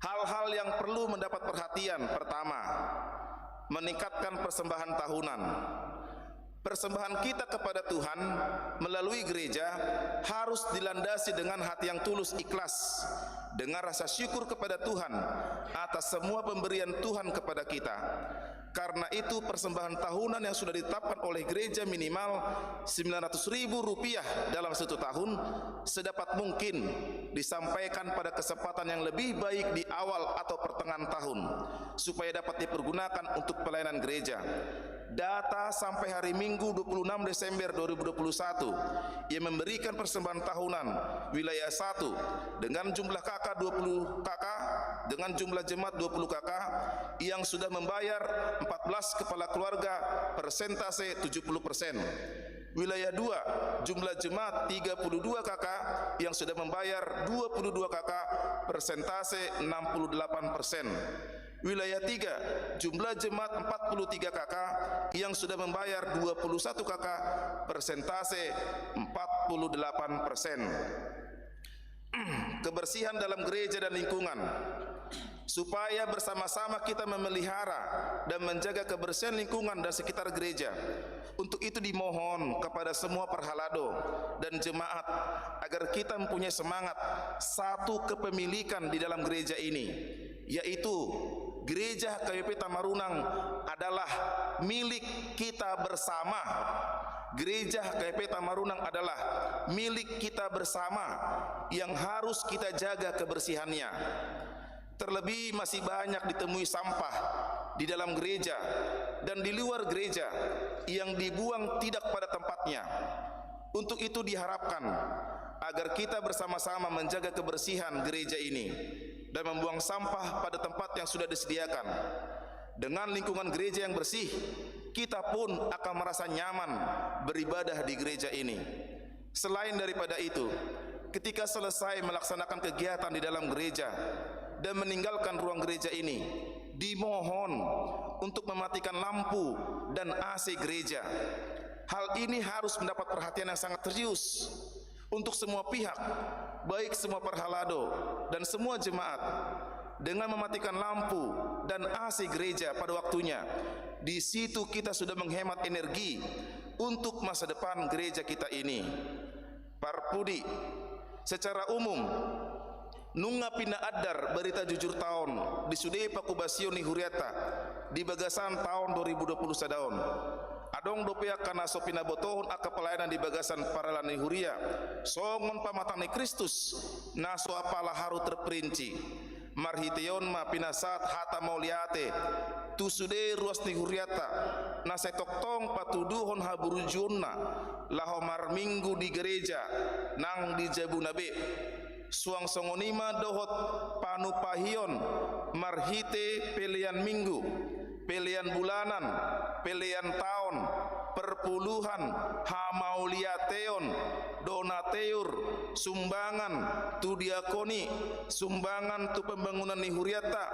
Hal-hal yang perlu mendapat perhatian, pertama, meningkatkan persembahan tahunan. Persembahan kita kepada Tuhan melalui gereja harus dilandasi dengan hati yang tulus, ikhlas, dengan rasa syukur kepada Tuhan atas semua pemberian Tuhan kepada kita. Karena itu, persembahan tahunan yang sudah ditetapkan oleh gereja minimal sembilan ratus ribu rupiah dalam satu tahun sedapat mungkin disampaikan pada kesempatan yang lebih baik di awal atau pertengahan tahun, supaya dapat dipergunakan untuk pelayanan gereja. Data sampai hari Minggu dua puluh enam Desember dua ribu dua puluh satu yang memberikan persembahan tahunan: wilayah satu dengan jumlah K K dua puluh K K, dengan jumlah jemaat dua puluh K K, yang sudah membayar empat belas kepala keluarga, persentase tujuh puluh persen. Wilayah dua, jumlah jemaat tiga puluh dua K K, yang sudah membayar dua puluh dua K K, persentase enam puluh delapan persen. Wilayah tiga, jumlah jemaat empat puluh tiga K K, yang sudah membayar dua puluh satu K K, persentase empat puluh delapan persen. Kebersihan dalam gereja dan lingkungan. Supaya bersama-sama kita memelihara dan menjaga kebersihan lingkungan dan sekitar gereja. Untuk itu, dimohon kepada semua parhalado dan jemaat agar kita mempunyai semangat satu kepemilikan di dalam gereja ini, yaitu Gereja H K B P Tamarunang adalah milik kita bersama. Gereja H K B P Tamarunang adalah milik kita bersama yang harus kita jaga kebersihannya. Terlebih, masih banyak ditemui sampah di dalam gereja dan di luar gereja yang dibuang tidak pada tempatnya. Untuk itu, diharapkan agar kita bersama-sama menjaga kebersihan gereja ini dan membuang sampah pada tempat yang sudah disediakan. Dengan lingkungan gereja yang bersih, kita pun akan merasa nyaman beribadah di gereja ini. Selain daripada itu, ketika selesai melaksanakan kegiatan di dalam gereja dan meninggalkan ruang gereja ini, dimohon untuk mematikan lampu dan A C gereja. Hal ini harus mendapat perhatian yang sangat serius untuk semua pihak, baik semua parhalado dan semua jemaat. Dengan mematikan lampu dan A C gereja pada waktunya, di situ kita sudah menghemat energi untuk masa depan gereja kita ini. Parpudi, secara umum, nunga pinaandar barita jujur taon di sude pakubasion ni hurianta di bagasan taon dua ribu dua puluh sada on. Adong dope angka na so pinabotohon angka pelayanan di bagasan parhalado ni huria songon pamatang ni Kristus na so apala haru terperinci. Marhite on ma pinasahat hata mauliate tu sude ruas ni hurianta na sai tongtong patuduhon haburujuonna laho marminggu di gereja nang di jabuna be. Suang songon i ma dohot panumpahion marhite pelean minggu, pelean bulanan, pelean taon, perpuluhan, hamauliateon, donateur, sumbangan tu diakoni, sumbangan tu pembangunan ni hurianta,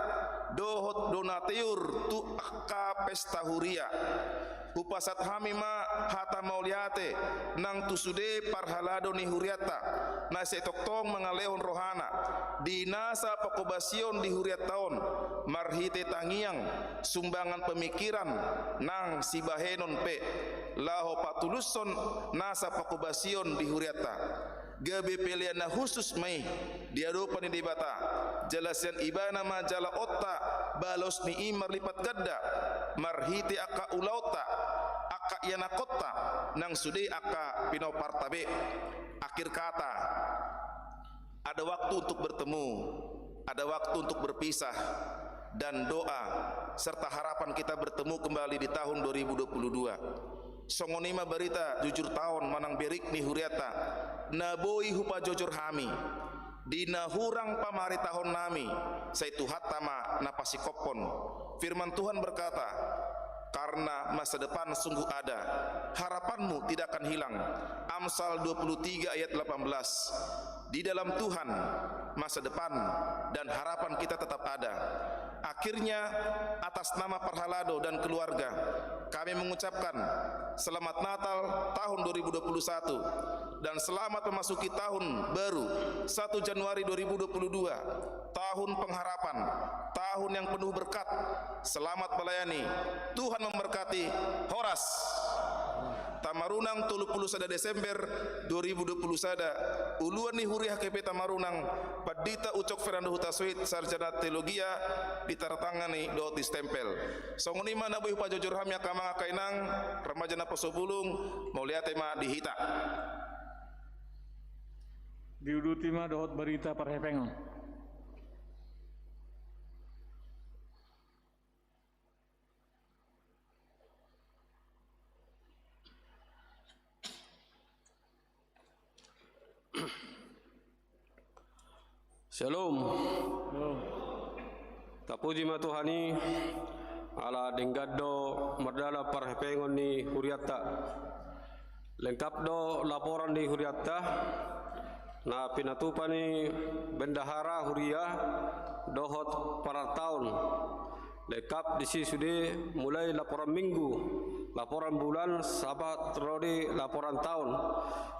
dohot donateur tu angka pesta huria. Hupasahat hami ma hata mauliate nang tu sude parhalado ni hurianta na sai tongtong mangalehon rohana di nasa pakubasion di hurianta on, marhite tangiang, sumbangan pemikiran nang sibahenon pe, laho patulushon nasa pakubasion di hurianta. Gabe pelean na hushus ma i di adopan ni Debata, jala sian Ibana ma jaloonta balos ni i marlipat ganda, marhite angka ulaonta, angka ianakhonta, nang sude angka pinomparta be. Akhir kata, ada waktu untuk bertemu, ada waktu untuk berpisah, dan doa serta harapan kita bertemu kembali di tahun dua ribu dua puluh dua. Songon i ma barita jujur taon manang berik ni hurianta na boi hupajojor hami. Di na hurang pamaritahonnami, sai Tuhanta ma na pasingkophon. Firman Tuhan berkata, karena masa depan sungguh ada. Harapanmu tidak akan hilang. Amsal dua puluh tiga ayat delapan belas. Di dalam Tuhan, masa depan dan harapan kita tetap ada. Akhirnya, atas nama Parhalado dan keluarga, kami mengucapkan Selamat Natal tahun dua ribu dua puluh satu dan selamat memasuki tahun baru, satu Januari dua ribu dua puluh dua, tahun pengharapan, tahun yang penuh berkat. Selamat melayani. Tuhan memberkati. Horas. Tamarunang, tolu pulu sada Desember dua ribu dua pulu sada. Uluan ni Huria H K P Tamarunang, Pandita Ucok Fernando Hutasoit, Sarjana Teologia, ditandatangani dohot distempel. Songon i ma na boi hupajojor hami, angka amang, angka inang, remaja naposobulung. Mauliate ma di hita. Diuduti ma dohot barita parhepengon. Syalom. Syalom. Tapuji ma Tuhan i, ala denggan do mardalan parhepengon ni hurianta. Lengkap do laporan ni hurianta, na pinatupa ni bendahara huria dohot parartaon. Lengkap disi sude, mulai laporan minggu, laporan bulan, sahat ro di laporan taon.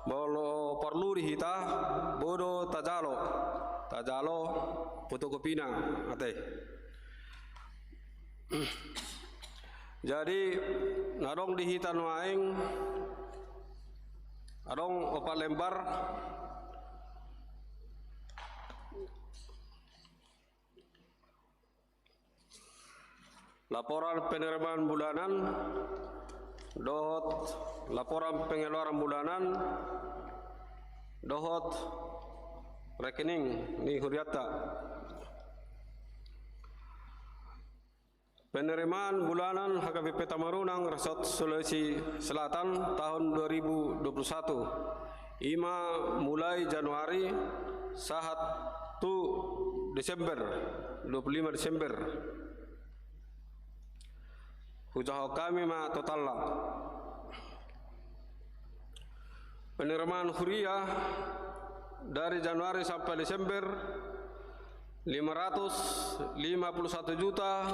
Molo porlu di hita, boi do tajalo, tajalo fotokopina, ate. Jadi, na adong di hita nuaeng, adong opat lembar. Laporan penerimaan bulanan, dohot laporan pengeluaran bulanan, dohot rekening ni hurianta. Penerimaan bulanan H K B P Tamarunang, Resort Sulawesi Selatan, tahun dua ribu dua puluh satu. I ma mulai Januari sahat tu Desember, dua puluh lima Desember. Hujahahon hami ma totalna. Penerimaan huria dari Januari sampai Desember, lima ratus lima puluh satu juta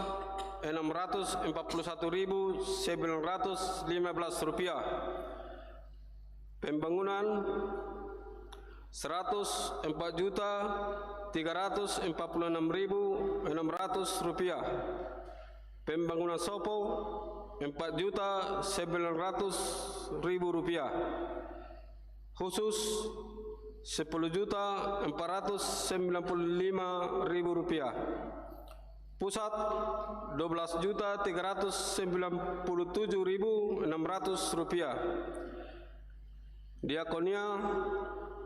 enam ratus empat puluh satu ribu sembilan ratus lima belas rupiah. Pembangunan, seratus empat juta tiga ratus empat puluh enam ribu enam ratus rupiah. Pembangunan sopo, empat juta sembilan ratus ribu rupiah. Khusus, sepuluh juta empat ratus sembilan puluh lima ribu rupiah. Pusat, dua belas juta tiga ratus sembilan puluh tujuh ribu enam ratus rupiah. Diakonia,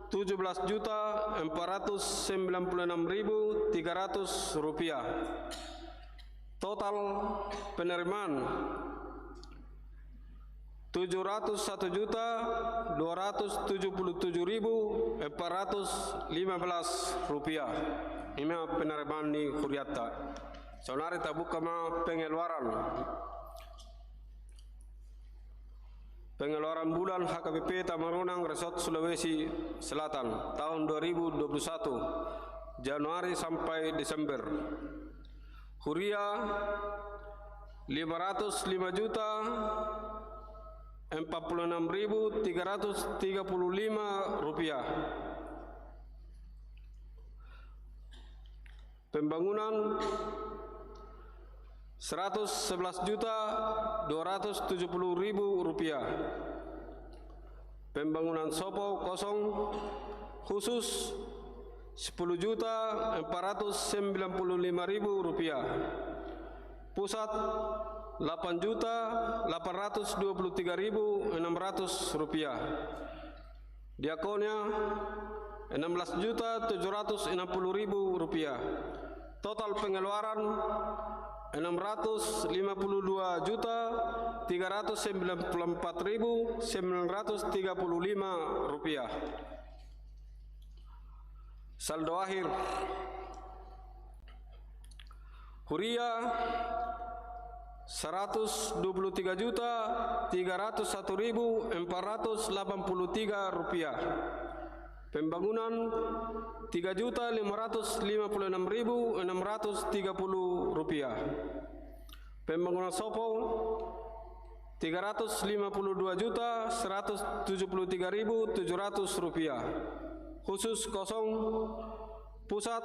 tujuh belas juta empat ratus sembilan puluh enam ribu tiga ratus rupiah. Total penerimaan, tujuh ratus satu juta dua ratus tujuh puluh tujuh ribu empat ratus lima belas rupiah. I ma penerimaan ni hurianta. Saonari tabuka ma pengeluaran. Pengeluaran bulan H K B P Tamarunang, Resort Sulawesi Selatan, tahun dua ribu dua puluh satu, Januari sampai Desember. Huria, lima ratus lima juta empat puluh enam ribu tiga ratus tiga puluh lima rupiah. Pembangunan, seratus sebelas juta dua ratus tujuh puluh ribu rupiah. Pembangunan sopo kosong, khusus, sepuluh juta empat ratus sembilan puluh lima ribu rupiah. Pusat, delapan juta delapan ratus dua puluh tiga ribu enam ratus rupiah. Diakonia, enam belas juta tujuh ratus enam puluh ribu rupiah. Total pengeluaran, enam ratus lima puluh dua juta tiga ratus sembilan puluh empat ribu sembilan ratus tiga puluh lima rupiah. Saldo akhir. Huria, seratus dua puluh tiga juta tiga ratus satu ribu empat ratus delapan puluh tiga rupiah. Pembangunan, tiga juta lima ratus lima puluh enam ribu enam ratus tiga puluh rupiah. Pembangunan sopo, tiga ratus lima puluh dua juta seratus tujuh puluh tiga ribu tujuh ratus rupiah. Khusus kosong, pusat,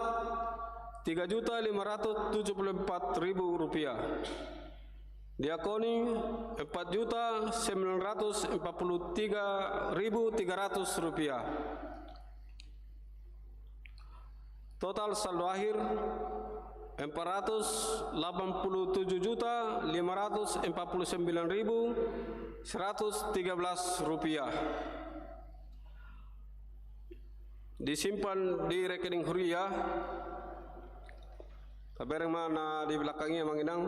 tiga juta lima ratus tujuh puluh empat ribu rupiah. Diakoni, empat juta sembilan ratus empat puluh tiga ribu tiga ratus rupiah. Total saldo akhir, empat ratus delapan puluh tujuh juta lima ratus empat puluh sembilan ribu seratus tiga belas rupiah. Disimpan di rekening huria, tabereng ma na di belakang i, Amang Inang,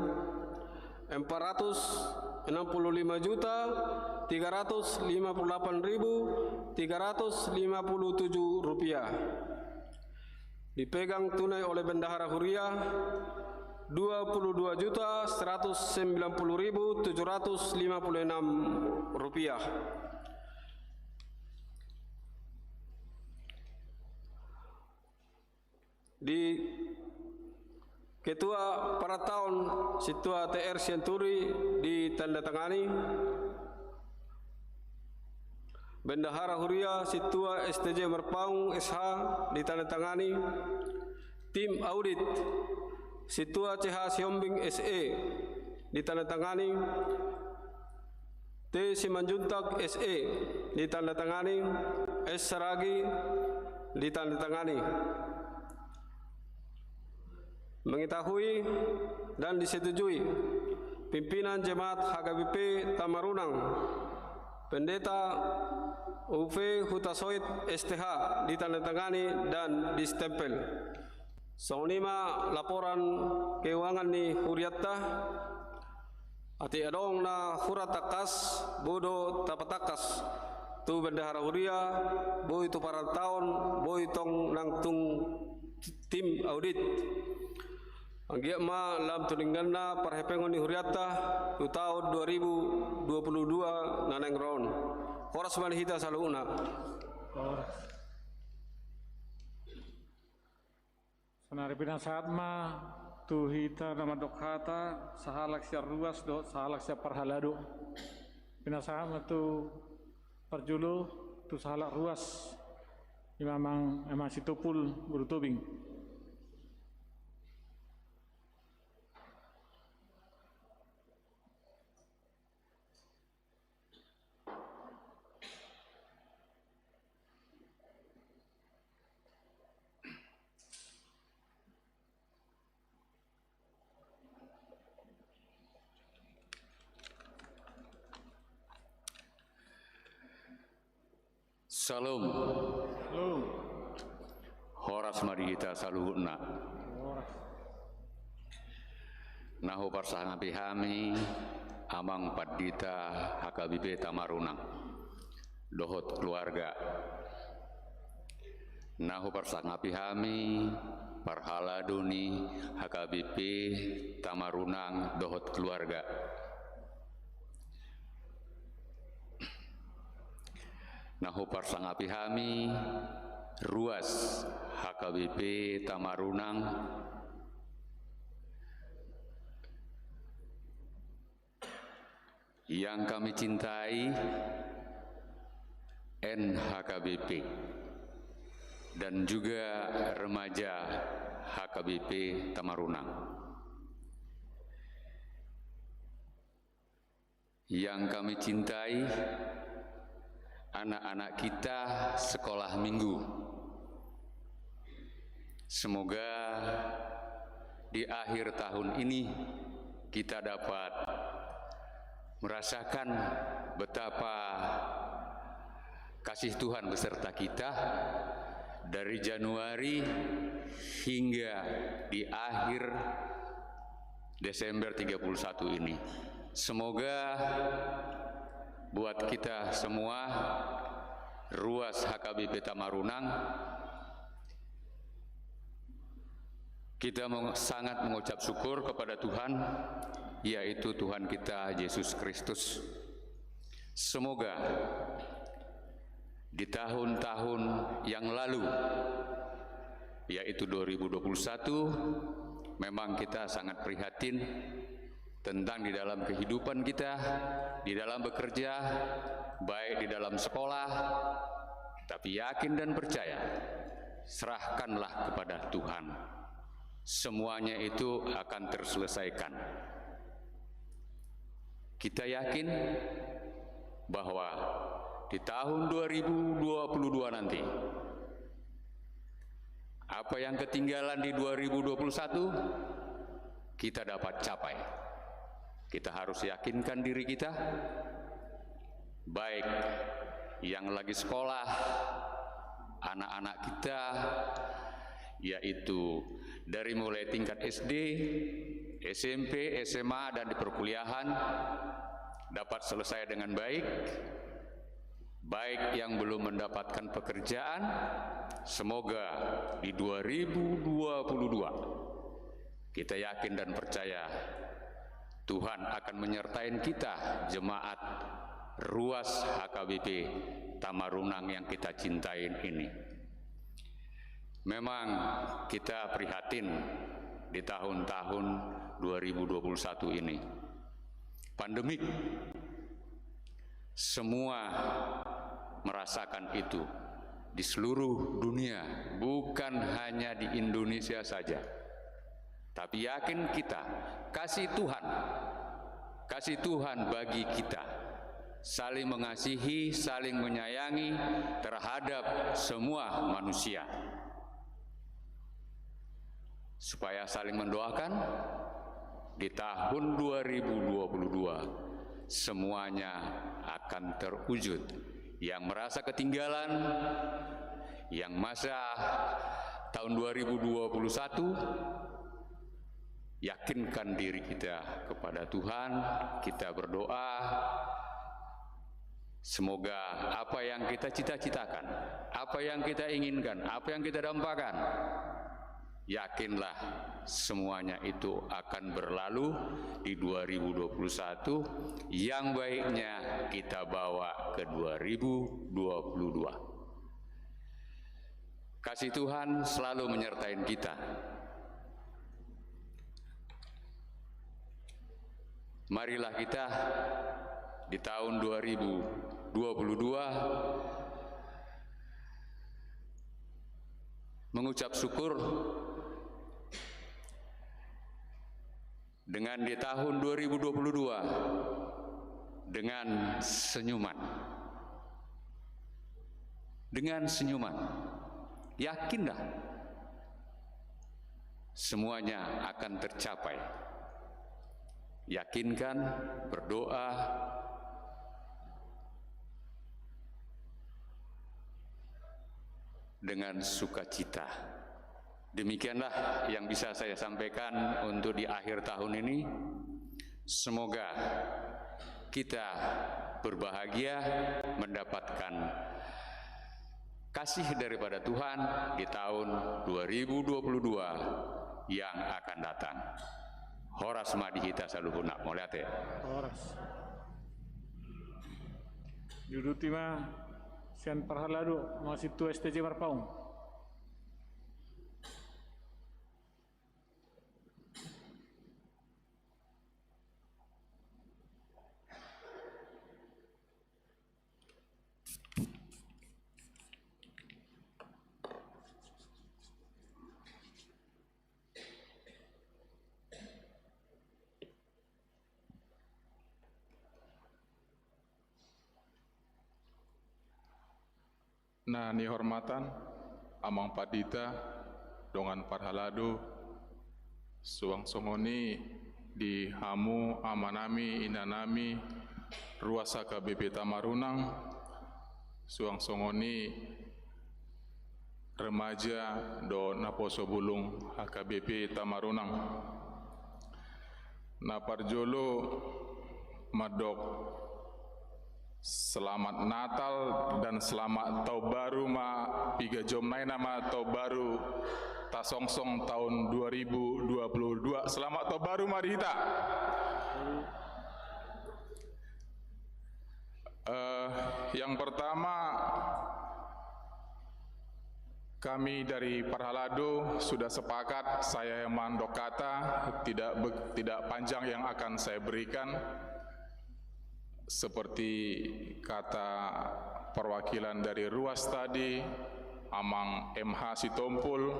empat ratus enam puluh lima juta tiga ratus lima puluh delapan ribu tiga ratus lima puluh tujuh rupiah. Dipegang tunai oleh bendahara huria, dua puluh dua juta seratus sembilan puluh ribu tujuh ratus lima puluh enam rupiah. Di Ketua Parantaon, Sintua T R Sianturi, ditandatangani. Bendahara huria, Sintua S T J Marpaung S H, ditandatangani. Tim audit, Sintua C H Sihombing S E, ditandatangani. T Simanjuntak S E, ditandatangani. S Saragi, ditandatangani. Mengetahui dan disetujui, pimpinan Jemaat H K B P Tamarunang, Pendeta U V Hutasoit S T H, ditandatangani dan distempel. Songon i ma laporan keuangan ni hurianta. Atik adong na hurang tangkas, boi do tapatangkas tu bendahara huria, boi tu parantaon, boi tong nang tu tim audit. Anggiat ma lam tu dengganna parhepengon ni hurianta tu taon dua ribu dua puluh dua na naeng ro on. Horas ma di hita saluhutna. Sonari pinasahat ma tu hita na mandok hata, sahalak sian ruas dohot sahalak sian parhalado. Pinasahat ma tu parjolo, tu sahalak ruas, i ma Amang, Amang Sitompul, Boru Tobing. Syalom. Syalom. Horas ma di hita saluhutna. Horas. Na huparsangapi hami Amang Pandita H K B P Tamarunang dohot keluarga. Na huparsangapi hami parhalado ni H K B P Tamarunang dohot keluarga. Na huparsangapi hami ruas H K B P Tamarunang, yang kami cintai, N H K B P, dan juga remaja H K B P Tamarunang. Yang kami cintai, anak-anak kita sekolah minggu. Semoga di akhir tahun ini kita dapat merasakan betapa kasih Tuhan beserta kita dari Januari hingga di akhir Desember tiga puluh satu ini. Semoga buat kita semua, ruas H K B P Tamarunang, kita meng-, sangat mengucap syukur kepada Tuhan yaitu Tuhan kita Yesus Kristus. Semoga di tahun-tahun yang lalu, yaitu dua ribu dua puluh satu, memang kita sangat prihatin tentang di dalam kehidupan kita, di dalam bekerja, baik di dalam sekolah, tapi yakin dan percaya, serahkanlah kepada Tuhan. Semuanya itu akan terselesaikan. Kita yakin bahwa di tahun dua ribu dua puluh dua nanti, apa yang ketinggalan di dua ribu dua puluh satu, kita dapat capai. Kita harus yakinkan diri kita, baik yang lagi sekolah, anak-anak kita, yaitu dari mulai tingkat S D, S M P, S M A, dan di perkuliahan, dapat selesai dengan baik. Baik yang belum mendapatkan pekerjaan, semoga di dua ribu dua puluh dua, kita yakin dan percaya Tuhan akan menyertai kita, jemaat Ruas H K B P Tamarunang yang kita cintain ini. Memang kita prihatin di tahun-tahun dua ribu dua puluh satu ini. Pandemik. Semua merasakan itu di seluruh dunia, bukan hanya di Indonesia saja. Tapi yakin kita, kasih Tuhan, kasih Tuhan bagi kita, saling mengasihi, saling menyayangi terhadap semua manusia. Supaya saling mendoakan, di tahun dua ribu dua puluh dua semuanya akan terwujud. Yang merasa ketinggalan, yang masa tahun dua ribu dua puluh satu, yakinkan diri kita kepada Tuhan, kita berdoa, semoga apa yang kita cita-citakan, apa yang kita inginkan, apa yang kita dampakan, yakinlah semuanya itu akan berlalu di dua ribu dua puluh satu, yang baiknya kita bawa ke dua ribu dua puluh dua. Kasih Tuhan selalu menyertai kita. Marilah kita di tahun dua ribu dua puluh dua mengucap syukur dengan di tahun dua ribu dua puluh dua dengan senyuman. Dengan senyuman. Yakinlah, semuanya akan tercapai. Yakinkan, berdoa dengan sukacita. Demikianlah yang bisa saya sampaikan untuk di akhir tahun ini. Semoga kita berbahagia mendapatkan kasih daripada Tuhan di tahun dua ribu dua puluh dua yang akan datang. Horas ma di hita saluhutna. Mauliate. Horas. Diuduti ma sian parhalado, Amang Sintua S T J Marpaung. Na nihormatan Amang Pandita, dongan parhalado, suang songon i di hamu amanami, inanami, ruas H K B P Tamarunang, suang songon i remaja dohot naposo bulung H K B P Tamarunang. Na parjolo mandok selamat Natal dan selamat Taon Baru ma, piga jomna i nama Taon Baru tasongsong tahun dua ribu dua puluh dua. Selamat Taon Baru ma di hita. Yang pertama, kami dari Parhalado sudah sepakat, saya yang mandok kata, tidak be-, tidak panjang yang akan saya berikan. Seperti kata perwakilan dari Ruas tadi, Amang M H Sitompul,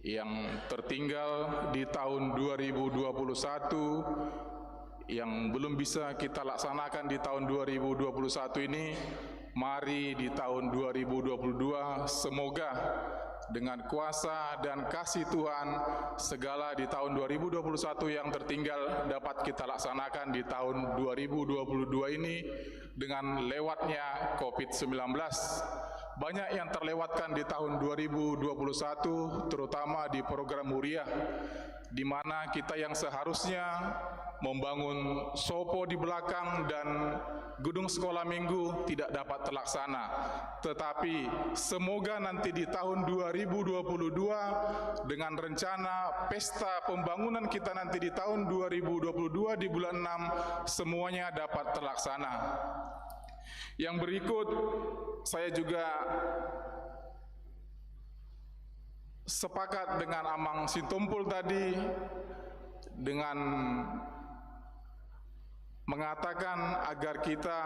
yang tertinggal di tahun dua ribu dua puluh satu, yang belum bisa kita laksanakan di tahun dua ribu dua puluh satu ini, mari di tahun dua ribu dua puluh dua, semoga dengan kuasa dan kasih Tuhan, segala di tahun dua ribu dua puluh satu yang tertinggal dapat kita laksanakan di tahun dua ribu dua puluh dua ini dengan lewatnya covid sembilan belas. Banyak yang terlewatkan di tahun dua ribu dua puluh satu, terutama di program Huria, di mana kita yang seharusnya membangun sopo di belakang dan gedung sekolah minggu tidak dapat terlaksana. Tetapi semoga nanti di tahun dua ribu dua puluh dua, dengan rencana pesta pembangunan kita nanti di tahun dua ribu dua puluh dua di bulan enam, semuanya dapat terlaksana. Yang berikut, saya juga sepakat dengan Amang Sitompul tadi, dengan mengatakan agar kita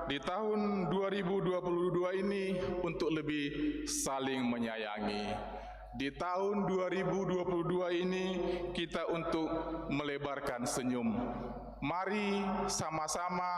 di tahun dua ribu dua puluh dua ini untuk lebih saling menyayangi. Di tahun dua ribu dua puluh dua ini kita untuk melebarkan senyum. Mari sama-sama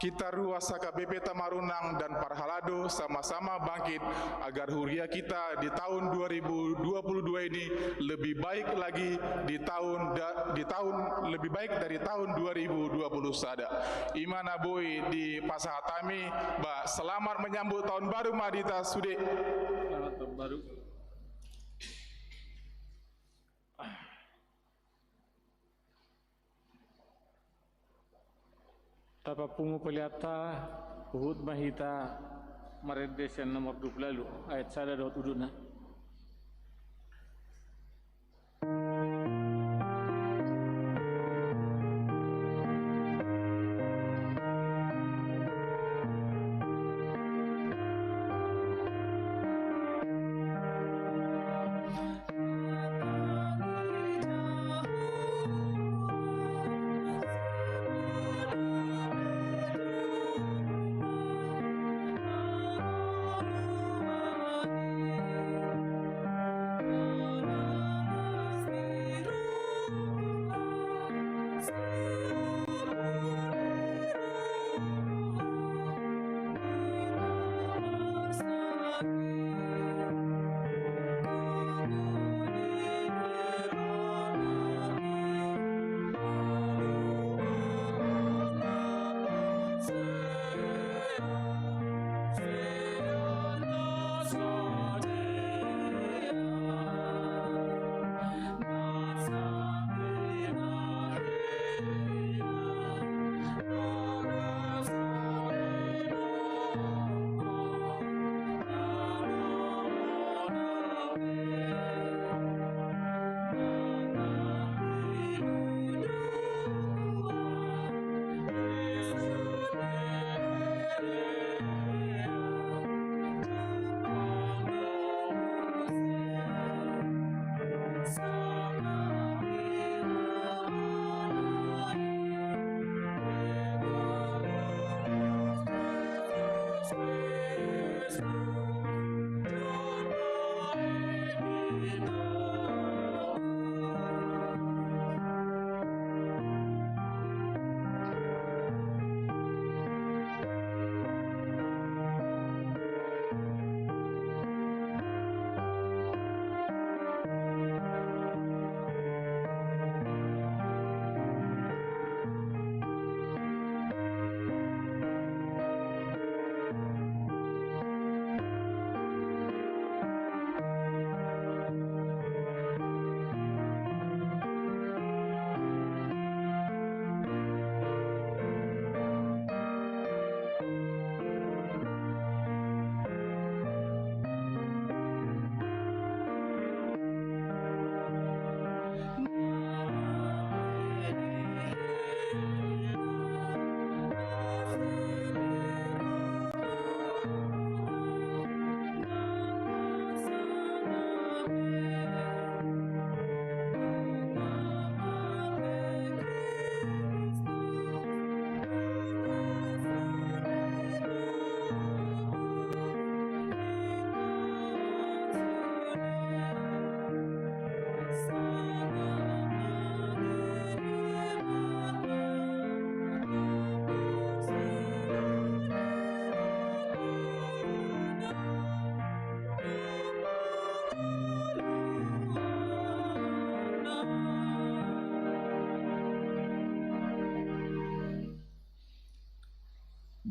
kita Ruas H K B P Tamarunang dan Parhalado sama-sama bangkit agar Huria kita di tahun dua ribu dua puluh dua ini lebih baik lagi di tahun da-, di tahun lebih baik dari tahun dua ribu dua puluh sada. I ma na boi dipasahat hami, ba, selamat menyambut tahun baru ma di hita sude. Selamat tahun baru. Tapapungu peleanta, huhut ma hita marende sian nomor dua puluh ualu, ayat sada dohot udutna.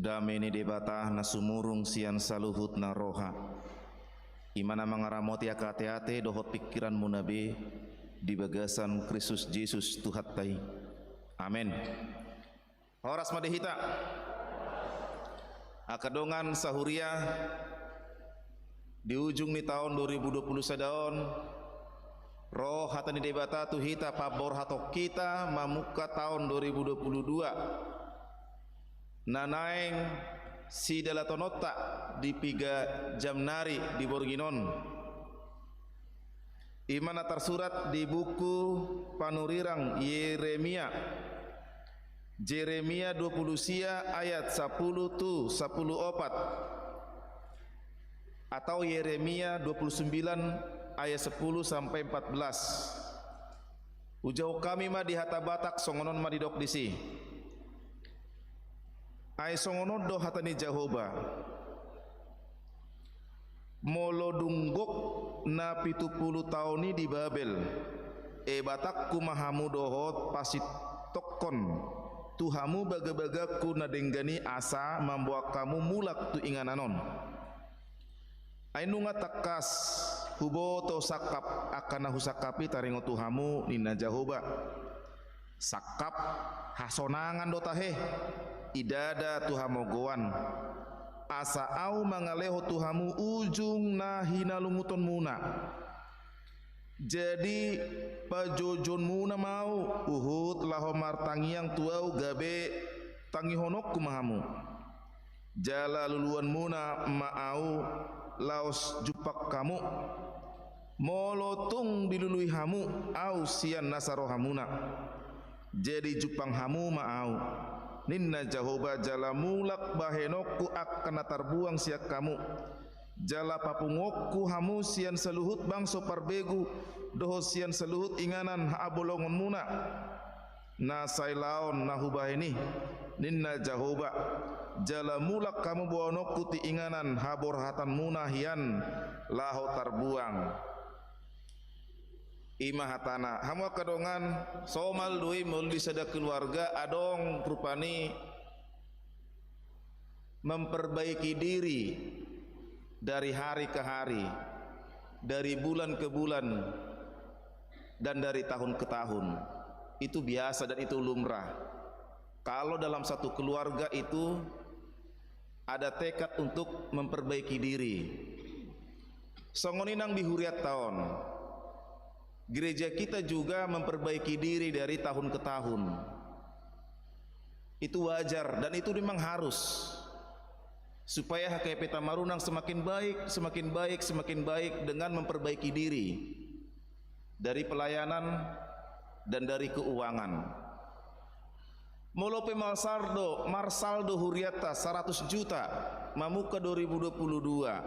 Dame ni Debata na sumurung sian saluhutna roha, i ma na mangaramoti angka ateate dohot pingkiranmuna be di bagasan Kristus Jesus Tuhanta i. Amen. Horas ma di hita. Angka dongan sahuria, di ujung ni taon dua ribu dua puluh sada on, ro hata ni Debata tu hita, paborhathon hita mamungka taon dua ribu dua puluh dua na naeng sidalatononta di piga jam nari di borngin on. I ma na tarsurat di buku panurirang Yeremia. Jeremia dua puluh sia ayat sapuluh tu sapuluh opat, atau Yeremia dua puluh sembilan ayat sepuluh sampai empat belas. Ujahon hami ma di hata Batak, songon on ma didok disi. Ai songon on do hata ni Jahowa: Molo dung gok na pitu pulu taon i di Babel, ebatangku ma hamu dohot pasintongkon tu hamu bagabagangku na denggan i, asa mamboan hamu mulak tu inganan on. Ai nunga tangkas huboto sangkap angka na husangkap i taringot tu hamu, ninna Jahowa. Sangkap hasonangan do tahe, idada tu hamogoan, asa ahu mangalehon tu hamu ujung na hinalungutonmuna. Jadi pajojonmuna ma ahu, huhut laho martangiang tu ahu gabe tangihononku ma hamu. Jala luluanmuna ma ahu laos jumpang hamu. Molo tung dilului hamu ahu sian nasa rohamuna, jadi jumpang hamu ma ahu, ninna Jahowa, jala mulak bahenonku angka na tarbuang sian hamu. Jala papunguonku hamu sian saluhut bangso parbegu dohot sian saluhut inganan habolongonmuna na sai laon na hubahen i, ninna Jahowa, jala mulak hamu boanonku tu inganan haborhatanmuna hian laho tarbuang. I ma hatana. Hamu angka dongan, somal do i molo di sada keluarga adong rupani memperbaiki diri dari hari ke hari, dari bulan ke bulan, dan dari tahun ke tahun. Itu biasa dan itu lumrah. Kalau dalam satu keluarga itu ada tekad untuk memperbaiki diri. Songon i nang di hurianta on. Gereja kita juga memperbaiki diri dari tahun ke tahun. Itu wajar dan itu memang harus. Supaya H K P Tamarunang semakin baik, semakin baik, semakin baik dengan memperbaiki diri dari pelayanan dan dari keuangan. Molo pe marsaldo, marsaldo hurianta saratus juta mamungka dua ribu dua puluh dua.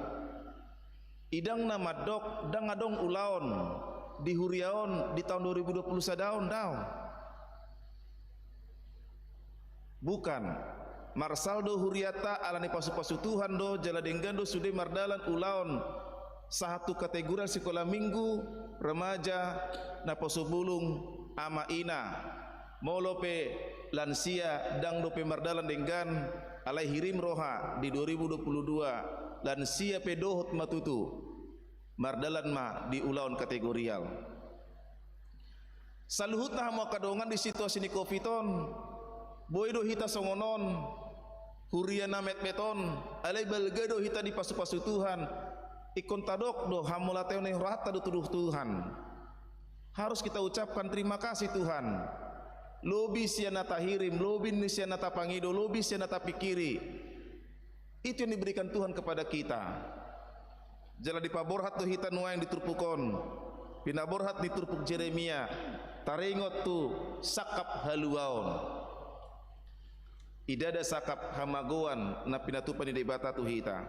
I ndang na mandok ndang adong ulaon di huria on di taon dua ribu dua puluh sada on, daong. Bukan. Marsaldo hurianta alani pasupasu Tuhan do, jala denggan do sude mardalan ulaon sahat tu kategorial sikola minggu, remaja, naposobulung, ama ina. Molo pe lansia ndang dope mardalan denggan, alai hirim roha di dua ribu dua puluh dua, lansia pe dohot ma tutu mardalan ma di ulaon kategorial. Saluhutna hamu angka dongan, di situasi ni covid on, boi do hita songon on, huria na metmet on, alai balga do hita dipasupasu Tuhan. Ingkon tadok do hamauliateon ni rohanta do tu Tuhan. Harus kita ucapkan terima kasih Tuhan. Lobi sian na tahirim, lobi ni sian na tapangido, lobi sian na tapingkiri. Itu yang diberikan Tuhan kepada kita. Jala dipaborhat do hita nuaeng di turpuk on, pinaborhat di turpuk Jeremia, taringot tu sangkap haluaon. Idada sangkap hamagoan na pinatupa ni Debata tu hita.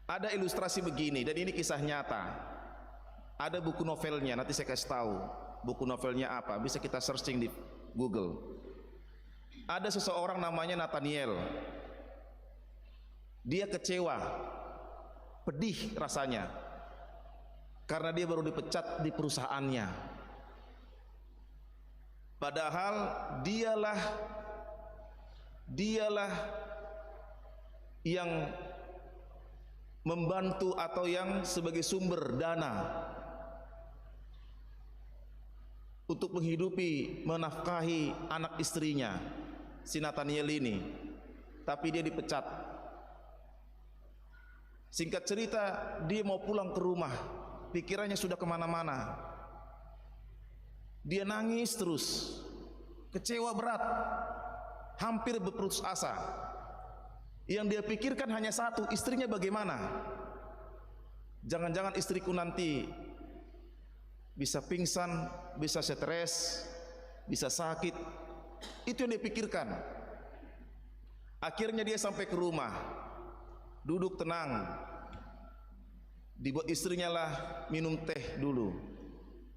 Ada ilustrasi begini, dan ini kisah nyata. Ada buku novelnya, nanti saya kasih tahu buku novelnya apa, bisa kita searching di Google. Ada seseorang namanya Nathaniel. Dia kecewa, pedih rasanya, karena dia baru dipecat di perusahaannya. Padahal dialah Dialah yang membantu atau yang sebagai sumber dana untuk menghidupi, menafkahi anak istrinya, si Nathaniel ini. Tapi dia dipecat. Singkat cerita, dia mau pulang ke rumah. Pikirannya sudah kemana-mana. Dia nangis terus. Kecewa berat. Hampir berputus asa. Yang dia pikirkan hanya satu, istrinya bagaimana? Jangan-jangan istriku nanti bisa pingsan, bisa stres, bisa sakit. Itu yang dia pikirkan. Akhirnya dia sampai ke rumah. Duduk tenang. Dibuat istrinya lah minum teh dulu.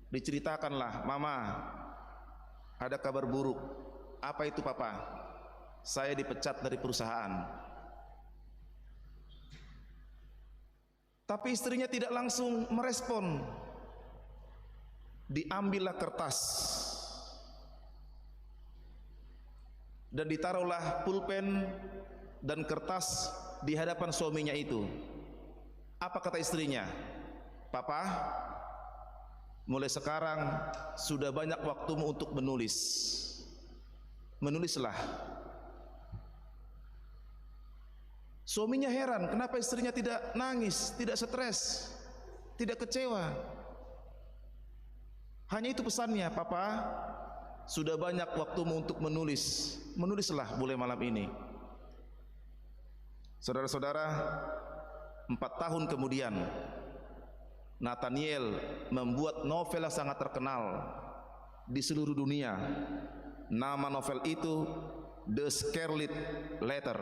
Diceritakanlah, "Mama, ada kabar buruk." "Apa itu, Papa?" "Saya dipecat dari perusahaan." Tapi istrinya tidak langsung merespon. Diambillah kertas dan ditaruhlah pulpen dan kertas di hadapan suaminya itu. Apa kata istrinya? "Papa, mulai sekarang sudah banyak waktumu untuk menulis. Menulislah." Suaminya heran, kenapa istrinya tidak nangis, tidak stres, tidak kecewa. Hanya itu pesannya, "Papa, sudah banyak waktumu untuk menulis. Menulislah mulai malam ini." Saudara-saudara, empat tahun kemudian, Nathaniel membuat novel yang sangat terkenal di seluruh dunia. Nama novel itu The Scarlet Letter.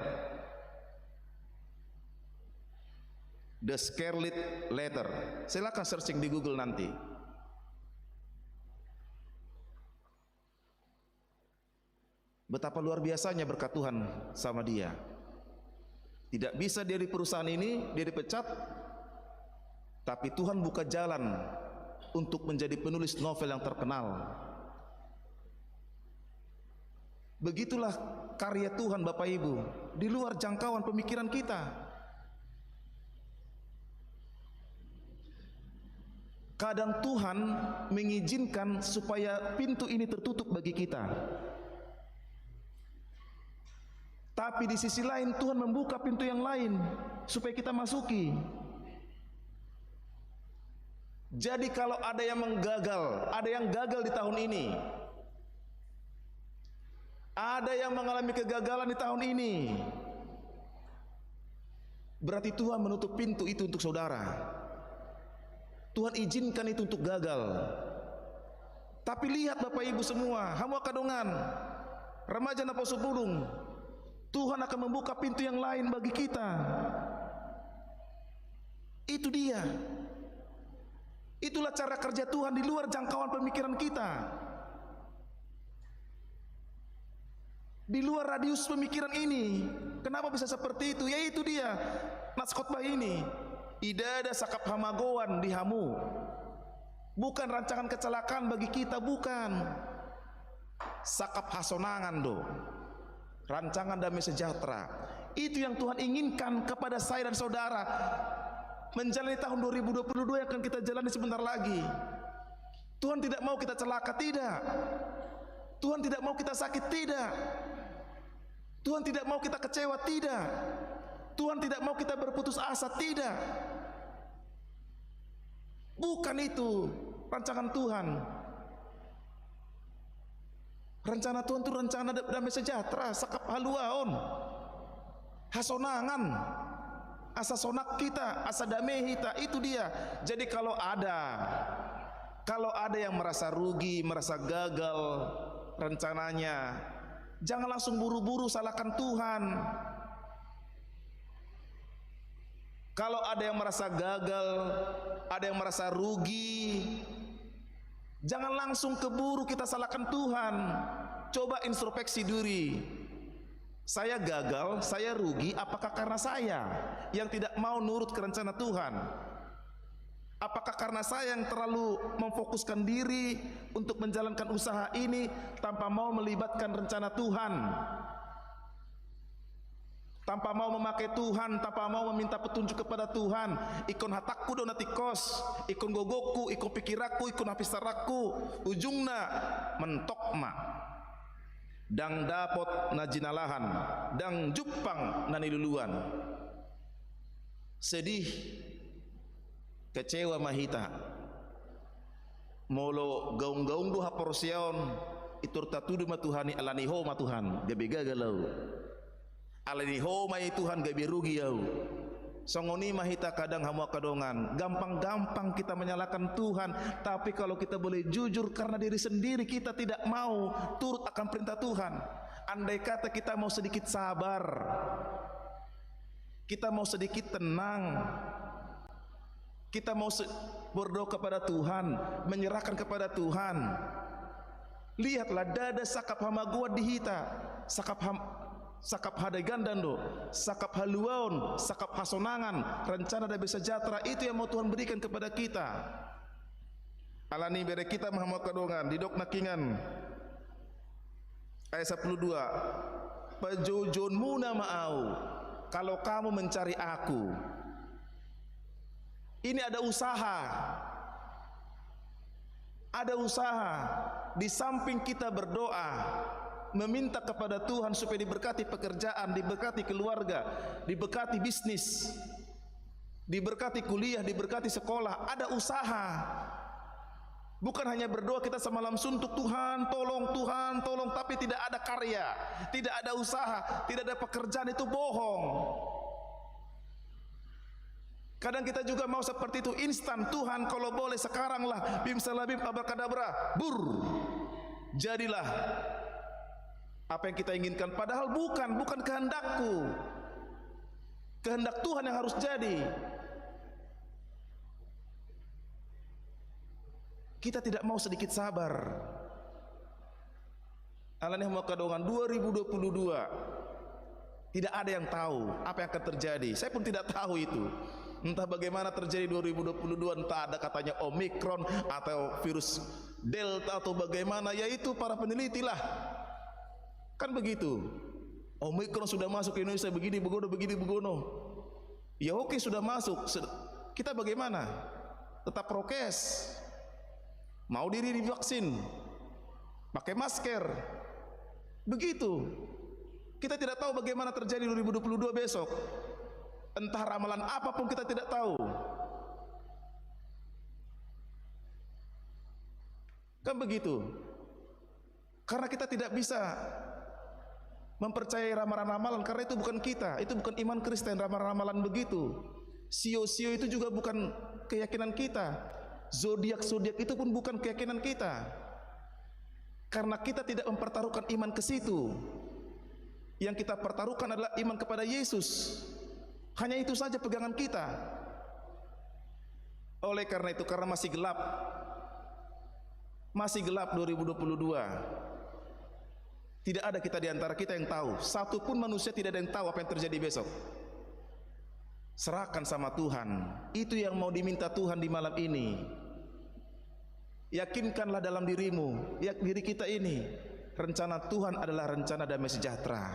The Scarlet Letter. Silakan searching di Google nanti. Betapa luar biasanya berkat Tuhan sama dia. Tidak bisa dia di perusahaan ini, dia dipecat, tapi Tuhan buka jalan untuk menjadi penulis novel yang terkenal. Begitulah karya Tuhan, Bapak Ibu, di luar jangkauan pemikiran kita. Kadang Tuhan mengizinkan supaya pintu ini tertutup bagi kita. Tapi di sisi lain, Tuhan membuka pintu yang lain supaya kita masuki. Jadi, kalau ada yang menggagal, ada yang gagal di tahun ini, ada yang mengalami kegagalan di tahun ini, berarti Tuhan menutup pintu itu untuk saudara. Tuhan izinkan itu untuk gagal. Tapi lihat, Bapak Ibu semua, hamu angka dongan, remaja naposobulung, Tuhan akan membuka pintu yang lain bagi kita. Itu dia. Itulah cara kerja Tuhan di luar jangkauan pemikiran kita. Di luar radius pemikiran ini. Kenapa bisa seperti itu? Ya, itu dia nas khotbah ini. Ndada sakap hamagoan di hamu. Bukan rancangan kecelakaan bagi kita, bukan. Sakap hasonangan do. Rancangan damai sejahtera. Itu yang Tuhan inginkan kepada saya dan saudara menjalani tahun dua ribu dua puluh dua yang akan kita jalani sebentar lagi. Tuhan tidak mau kita celaka, tidak. Tuhan tidak mau kita sakit, tidak. Tuhan tidak mau kita kecewa, tidak. Tuhan tidak mau kita berputus asa, tidak. Bukan itu rancangan Tuhan. Rencana Tuhan itu rencana da-, damai sejahtera, sakap haluaon, hasonangan, asa sonang hita, asa dame hita, itu dia. Jadi kalau ada, kalau ada yang merasa rugi, merasa gagal rencananya, jangan langsung buru-buru salahkan Tuhan. Kalau ada yang merasa gagal, ada yang merasa rugi, jangan langsung keburu kita salahkan Tuhan. Coba introspeksi diri. Saya gagal, saya rugi, apakah karena saya yang tidak mau nurut ke rencana Tuhan? Apakah karena saya yang terlalu memfokuskan diri untuk menjalankan usaha ini tanpa mau melibatkan rencana Tuhan? Tanpa mau memakai Tuhan, tanpa mau meminta petunjuk kepada Tuhan, ingkon hatangku do na tingkos, ingkon gogongku, ingkon pikiranku, ingkon hapistaranku, ujungna mentok ma. Ndang dapot na jinalahan, ndang jumpang na niluluan. Sedih, kecewa ma hita. Molo gaung-gaung do haporseaon, pintor tatudu ma Tuhan i, alani Ho ma Tuhan, gabe gagal ahu. Alani Ho ma i Tuhan, gabe rugi ahu. Songon i ma hita kadang, hamu angka dongan. Gampang-gampang kita menyalahkan Tuhan, tapi kalau kita boleh jujur, karena diri sendiri kita tidak mau turut akan perintah Tuhan. Andai kata kita mau sedikit sabar, kita mau sedikit tenang, kita mau se-, berdoa kepada Tuhan, menyerahkan kepada Tuhan. Lihatlah, ndada sangkap hamagoan di hita, sangkap ham-, sangkap hadagandan do, sangkap haluaon, sangkap hasonangan, rencana damai sejahtera itu yang mau Tuhan berikan kepada kita. Alani i, bere hita ma, hamu angka dongan, didok nangkiningan ayat sampulu dua, pajoujoumuna ma ahu, kalau kamu mencari aku. Ini ada usaha. Ada usaha. Di samping kita berdoa, meminta kepada Tuhan supaya diberkati pekerjaan, diberkati keluarga, diberkati bisnis, diberkati kuliah, diberkati sekolah, ada usaha. Bukan hanya berdoa kita semalam suntuk, "Tuhan, tolong, Tuhan, tolong," tapi tidak ada karya, tidak ada usaha, tidak ada pekerjaan, itu bohong. Kadang kita juga mau seperti itu, instan, "Tuhan, kalau boleh sekaranglah, bim salabim, abrakadabra, bur, jadilah apa yang kita inginkan." Padahal bukan, bukan kehendakku. Kehendak Tuhan yang harus jadi. Kita tidak mau sedikit sabar. Alani, hamu angka dongan, dua ribu dua puluh dua, tidak ada yang tahu apa yang akan terjadi. Saya pun tidak tahu itu. Entah bagaimana terjadi dua ribu dua puluh dua, entah ada katanya Omikron atau virus Delta atau bagaimana, ya itu para peneliti lah. Kan begitu. Omikron sudah masuk ke Indonesia begini begono, begini begono. Ya oke, sudah masuk. Se-, kita bagaimana? Tetap prokes. Mau diri divaksin. Pakai masker. Begitu. Kita tidak tahu bagaimana terjadi dua ribu dua puluh dua besok. Entah ramalan apa pun kita tidak tahu. Kan begitu. Karena kita tidak bisa mempercayai ramalan-ramalan, karena itu bukan kita, itu bukan iman Kristen, ramalan-ramalan begitu. Sio-sio itu juga bukan keyakinan kita. Zodiak-zodiak itu pun bukan keyakinan kita. Karena kita tidak mempertaruhkan iman ke situ. Yang kita pertaruhkan adalah iman kepada Yesus. Hanya itu saja pegangan kita. Oleh karena itu, karena masih gelap, masih gelap dua ribu dua puluh dua. Tidak ada kita di antara kita yang tahu. Satu pun manusia tidak ada yang tahu apa yang terjadi besok. Serahkan sama Tuhan. Itu yang mau diminta Tuhan di malam ini. Yakinkanlah dalam dirimu, ya, diri kita ini, rencana Tuhan adalah rencana damai sejahtera.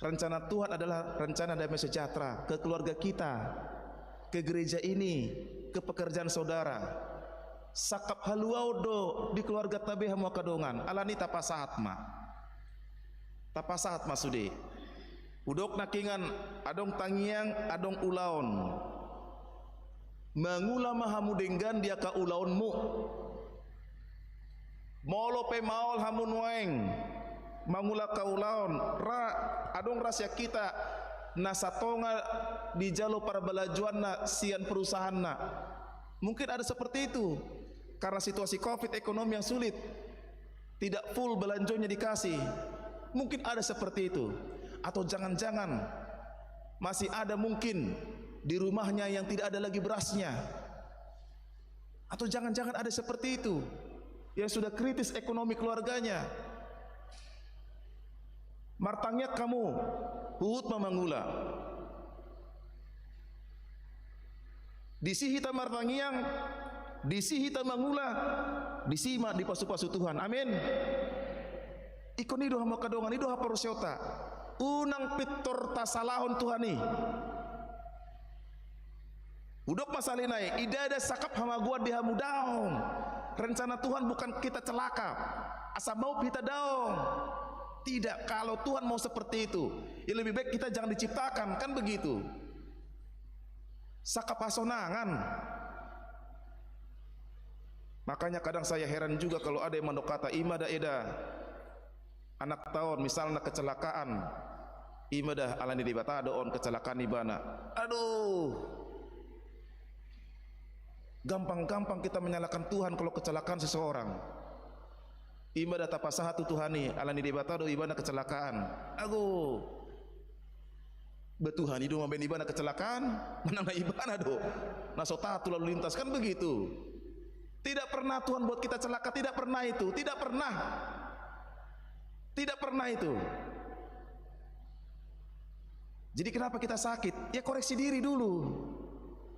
Rencana Tuhan adalah rencana damai sejahtera ke keluarga kita, ke gereja ini, ke pekerjaan saudara. Sangkap haluaon do di keluarganta be, hamu angka dongan, alani tapasahat ma. Tapasahat ma sude. Hudok nangkiningan, adong tangiang, adong ulaon. Mangula ma hamu denggan di angka ulaonmu. Molo pe maol hamu nuaeng mangula angka ulaon, ra, adong ra sian hita na satonga dijalo parbalajoanna sian perusahaanna. Mungkin ada seperti itu. Karena situasi covid, ekonomi yang sulit, tidak full belanjonya dikasih. Mungkin ada seperti itu. Atau jangan-jangan masih ada mungkin di rumahnya yang tidak ada lagi berasnya. Atau jangan-jangan ada seperti itu, yang sudah kritis ekonomi keluarganya. Martangiang hamu, huhut ma mangula. Disi hita martangiang, disi hita mangula, disi ma dipasupasu Tuhan. Amin. Ingkon i do, hamu angka dongan, i do haporseaonta. Unang pintor tasalahon Tuhan i. Hudok ma sahali nai, ndada sangkap hamagoan di hamu, daong. Rencana Tuhan bukan kita celaka, asa maup hita, daong. Tidak, kalau Tuhan mau seperti itu, ya lebih baik kita jangan diciptakan, kan begitu. Sangkap hasonangan. Makanya kadang saya heran juga kalau ada yang mandok hata, ima da eda anakta on misalna kecelakaan, ima da alani Debata do on kecelakaan ibana. Aduh. Gampang-gampang kita menyalahkan Tuhan kalau kecelakaan seseorang. Ima da tapasahat tu Tuhan i, alani Debata do ibana kecelakaan. Ago. Ba Tuhan i do mambaen ibana kecelakaan, manang na ibana do na so taat tu lalu lintas, kan begitu. Tidak pernah Tuhan buat kita celaka, tidak pernah itu, tidak pernah. Tidak pernah itu. Jadi kenapa kita sakit? Ya koreksi diri dulu.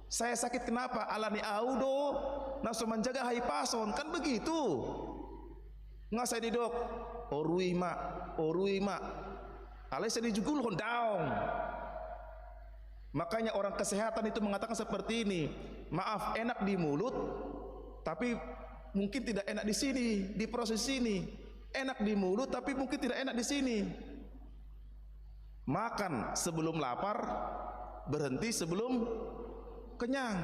Saya sakit kenapa? Alani au do na so manjaga hahipason, kan begitu. Nga sai didok, o rui ma, o rui ma. Alai sai dijugulhon, daong. Makanya orang kesehatan itu mengatakan seperti ini, maaf, enak di mulut, tapi mungkin tidak enak di sini, di proses sini. Enak di mulut, tapi mungkin tidak enak di sini. Makan sebelum lapar, berhenti sebelum kenyang.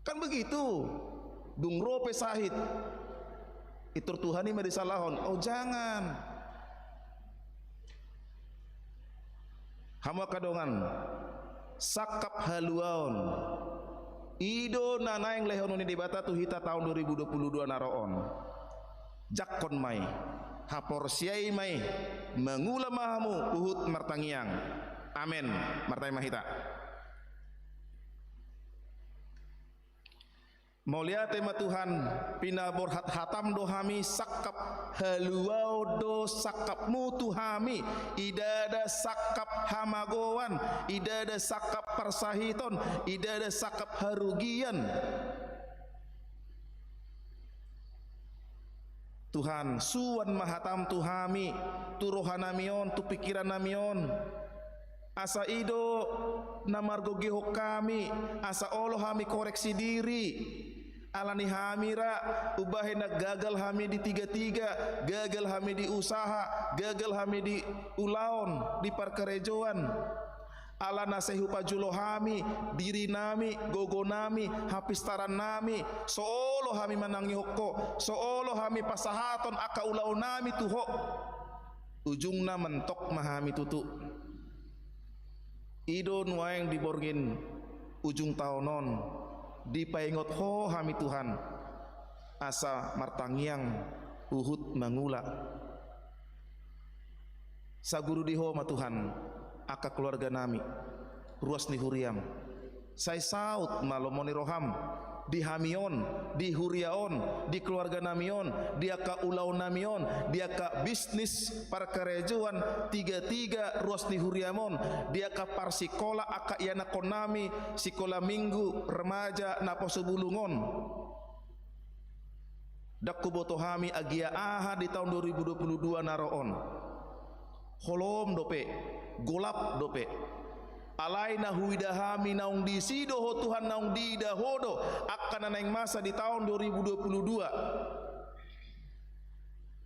Kan begitu. Dung ro pe sahit, pintor Tuhan i ma disalahon. Oh, jangan. Hamu angka dongan, sangkap haluaon i do na naeng lehonon ni Debata tu hita taon dua ribu dua puluh dua na ro on. Jangkon ma i, haporseai ma i, mangula ma hamu huhut martangiang. Amen. Martangiang ma hita. Mauliate ma Tuhan, pinaborhat hatam do hami, sangkap haluaon do sangkapmu tu hami, ndada sangkap hamagoan, ndada sangkap parsahiton, ndada sangkap harugian. Tuhan, suan ma hatam tu hami, tu rohanami on, tu pingkirannami on. Asa i do na margogoihon hami, asa olo hami koreksi diri. Alani hami ra, umbahen na gagal hami di tigatiga, gagal hami di usaha, gagal hami di ulaon, di parkarejoan. Ala na sai hupajolo hami dirinami, gogonami, hapistarannami, so olo hami manangihon Ho, so olo hami pasahathon angka ulaonnami tu Ho. Ujungna mentok ma hami tutu. I do nuaeng di borngin ujung taon on, dipaingot Ho hami Tuhan, asa martangiang huhut mangula. Saguru di Ho ma Tuhan angka keluarganami, ruas ni huriam. Sai saut ma lomo ni roham di hami on, di huria on, di keluarganami on, di angka ulaonnami on, di angka bisnis parkarejoan, tigatiga ruas ni huriam on, di angka parsikola angka ianakkonnami, sikola minggu, remaja, naposo bulung on. Ndang huboto hami agia aha di taon dua ribu dua puluh dua na ro on. Holom dope, golap dope. Alai na huida hami naung disi do Ho Tuhan, naung diida Ho do angka na naeng masa di taon dua ribu dua puluh dua.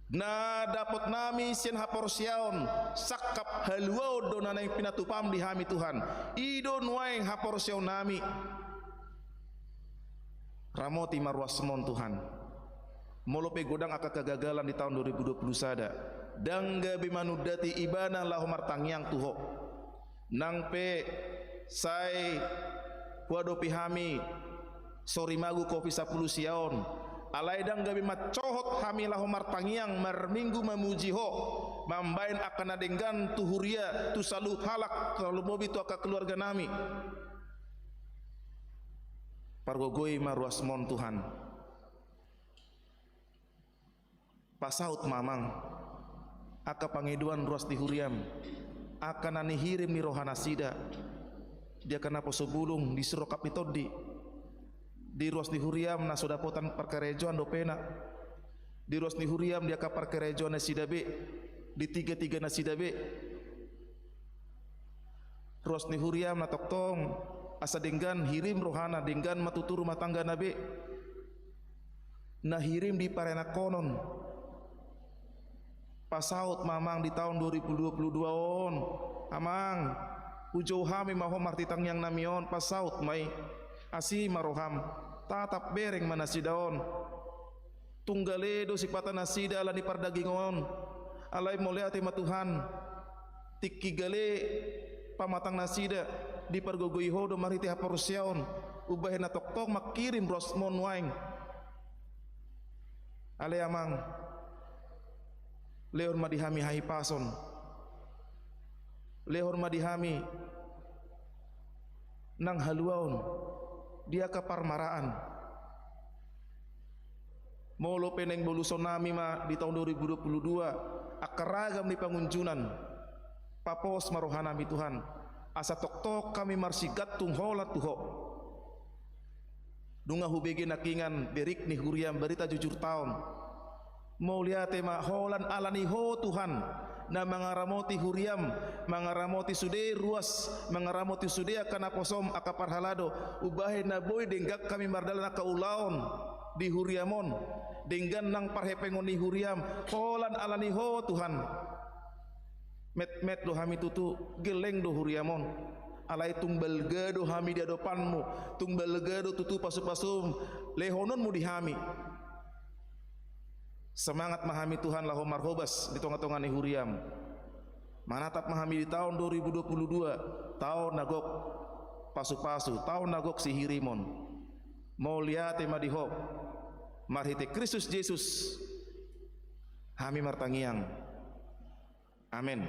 Na dapotnami sian haporseaon, sangkap haluaon do na naeng pinatupam di hami Tuhan. I do nuaeng haporseaonnami. Ramoti ma ruasmon Tuhan. Molo pe godang angka kegagalan di taon dua ribu dua puluh sada, ndang gabe manundati ibana laho martangiang tu Ho. Nang pe sai huadopi hami sorimagu kopi sampulu sia on, alai ndang gabe mancohot hami laho martangiang marminggu mamuji Ho, mambaen angka na denggan tu huria, tu saluhut halak, tarlumobi tu angka keluarganami. Pargogoi ma ruasmon Tuhan. Pasaut ma Amang angka pangidoan ruas ni huriam, angka na nihirim ni rohanasida, di angka naposo bulung di sirongkap ni tondi, di ruas ni huriam na so dapotan parkarejoan dopena, di ruas ni huriam di angka parkarejoannasida be, di tiga-tiga nasida be. Ruas ni huriam na tongtong, asa denggan hirim rohana, denggan ma tutu rumah tanggana be. Na hirim di parenakhonon. Pasaut ma amang di taon dua ribu dua puluh dua on. Amang, hujou hami ma ho marhite tangiang nami on, pasaut ma i. Asi ma roham, tatap bereng ma nasida on. Tung gale do sipata nasida ala ni pardagingon. Alai mauliate ma Tuhan. Tingki gale pamatang nasida, dipargogoi ho do marhite haporseaon, umbahen na tongtong mangkirim ruasmon nuaeng. Ale amang, lehon ma di hami hahipason. Lehon ma di hami nang haluaon di angka parmaraan. Molo pe naeng boluson nami ma di taon dua ribu dua puluh dua, angka ragam ni pangunjunan, papos ma roha nami Tuhan, asa tongtong hami marsigantung holan tu Ho. Nunga hubege nangkingan berik ni huriam Barita Jujur taon. Mauliate ma holan ala ni Ho Tuhan, na mangaramoti huriam, mangaramoti sude ruas, mangaramoti sude angka naposom, angka parhalado, umbahen na boi denggan hami mardalan angka ulaon di huriam on, denggan nang parhepengon ni huriam, holan ala ni Ho Tuhan. Metmet do hami tutu, gelleng do huriam on. Alai tung balga do hami di adopanmu, tung balga do tutu pasupasum, lehononmu di hami. Semangat ma hami Tuhan laho marhobas di tongatonga ni huriam. Manatap ma hami di taon dua ribu dua puluh dua, taon na gok pasupasu, taon na gok sihirimon. Mauliate ma di Ho. Marhite Kristus Jesus hami martangiang. Amen.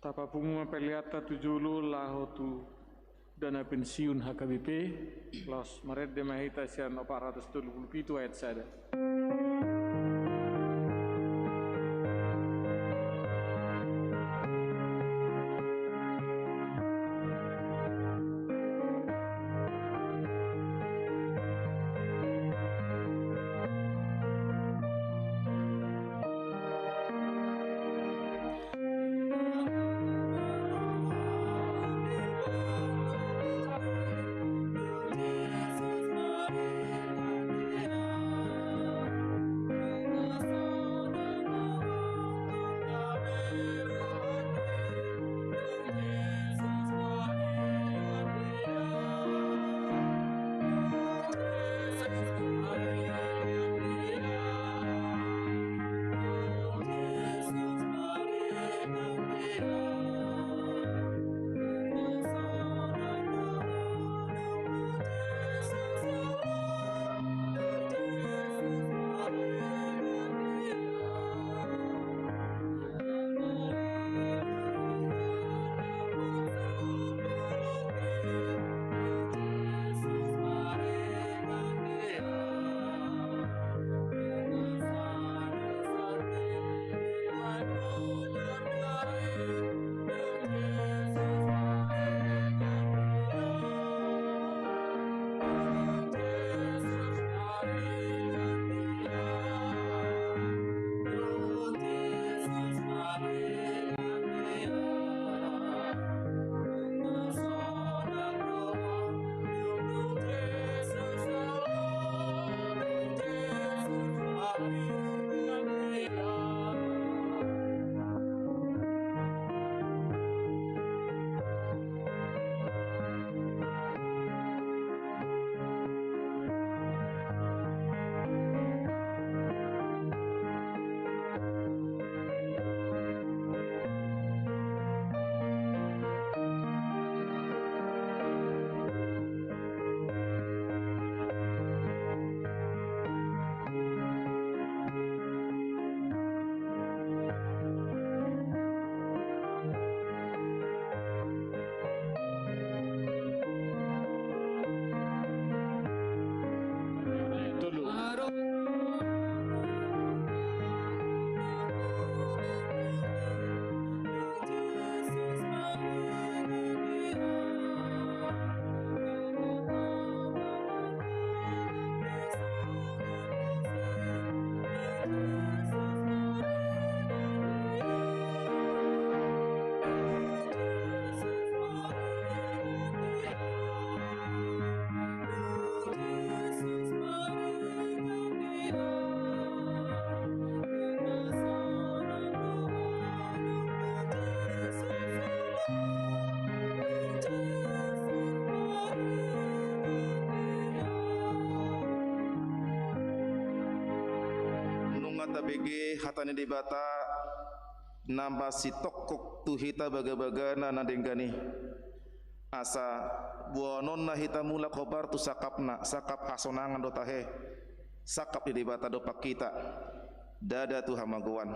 Tapapungu ma peleanta tu jolo laho tu dana pensiun H K B P, laos marende ma hita sian opat ratus tolu pulu pitu ayat sada. Tabege hata ni Debata na masitongkok tu hita bagabagana na denggan i. Asa boanonna hita mulak hombar tu sangkapna, sangkap hasonangan do tahe, sangkap ni Debata dompak hita, ndada tu hamagoan.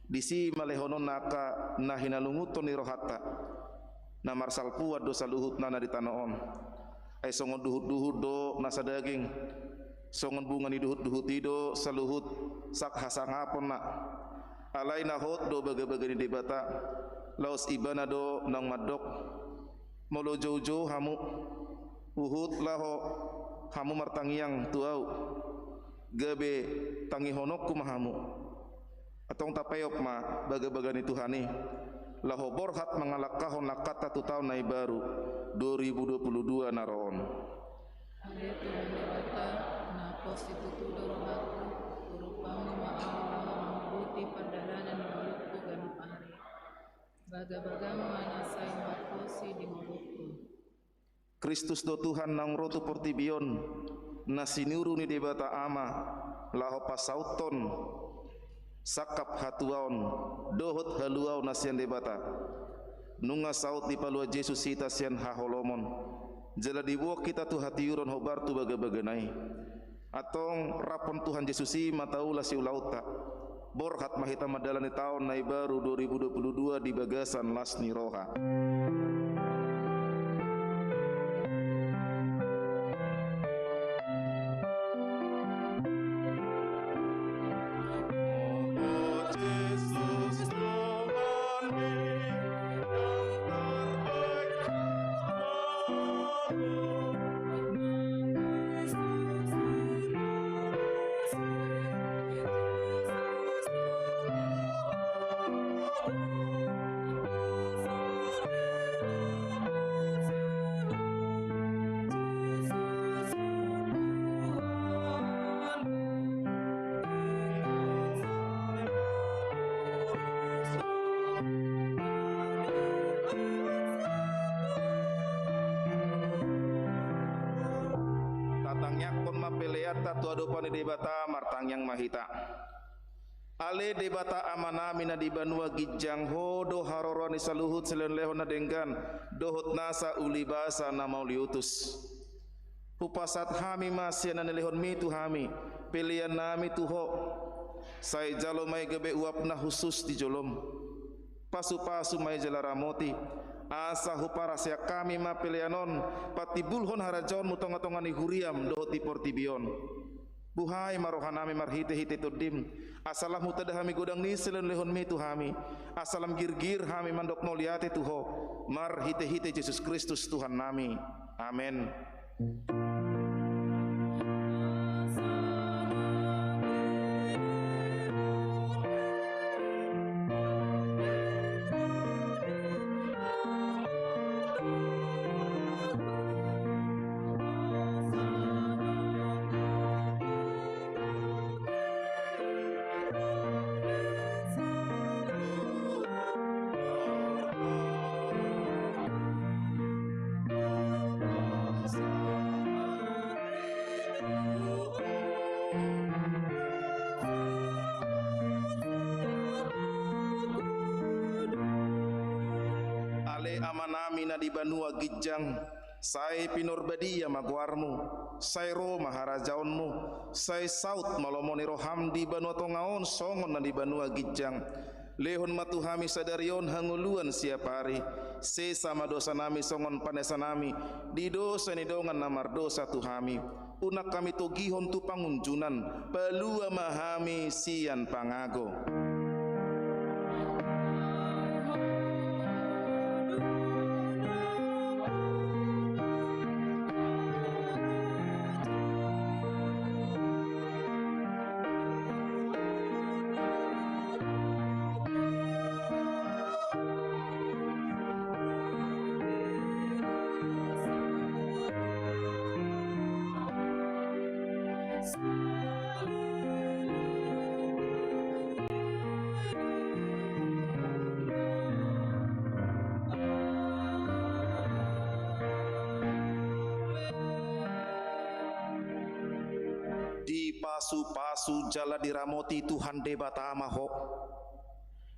Disi ma lehononna angka na hinalungunhon ni rohanta, na marsalpuan do saluhutna na di tano on. Ai songon duhutduhut do nasa daging, songon bunga ni duhutduhut i do saluhut sak hasangaponna. Alai na hot do bagabaga ni Debata, laos Ibana do naung mandok: Molo joujou hamu, huhut laho hamu martangiang tu Ahu, gabe tangihononku ma hamu. Antong tapeop ma bagabaga ni Tuhan i, laho borhat mangalangkahon langkanta tu taon na imbaru dua ribu dua puluh dua na ro on. Ale Tuhan Debata, na pos situtu do rohangku tu rupamu ma ahu laho mangihut pardalanan ni ngolungku ganup ari. Bagabagamu ma na sai marpos di ngolungku. Kristus do Tuhan naung ro tu portibi on, na sinuru ni Debata Ama laho pasauthon sangkap hatuaon dohot haluaon na sian Debata. Nunga saut dipalua Jesus hita sian haholomon, jala diboan hita tu hatiuron hombar tu bagabagana i. Antong raphon Tuhan Jesus i ma taula siulaonta. Borhat ma hita mandalani taon na imbaru dua ribu dua puluh dua di bagasan las ni roha. Tatangiangkon ma peleanta tu adopan ni Debata, martangiang ma hita. Ale Debata Amanami na di banua ginjang, Ho do haroroan ni saluhut silehonlehon na denggan dohot nasa uli basa na mauliutus. Hupasahat hami ma sian na nilehonmi tu hami peleannami tu Ho. Sai jalo ma i gabe uap na hushus di jolom. Pasupasu ma i jala ramoti, asa huparaseang hami ma pelean on patimbulhon harajaonmu tongatonga ni huriam dohot di portibi on. Buhai ma rohanami marhitehite Tondim, asa lam hutanda hami godang ni silehonlehonmi tu hami, asa lam girgir hami mandok mauliate tu Ho, marhitehite Jesus Kristus Tuhannami. Amen. Ale Amanami na di banua ginjang, sai pinarbadia ma goarmu, sai ro ma harajaonmu, sai saut ma lomo ni roham di banua tonga on songon na di banua ginjang. Lehon ma tu hami sadari on hangoluan siapari. Sesa ma dosanami songon panesanami di dosa ni dongan na mardosa tu hami. Unang hami togihon tu pangunjunan, palua ma hami sian pangago. Pasu-pasu jala diramoti Tuhan Debata ma ho.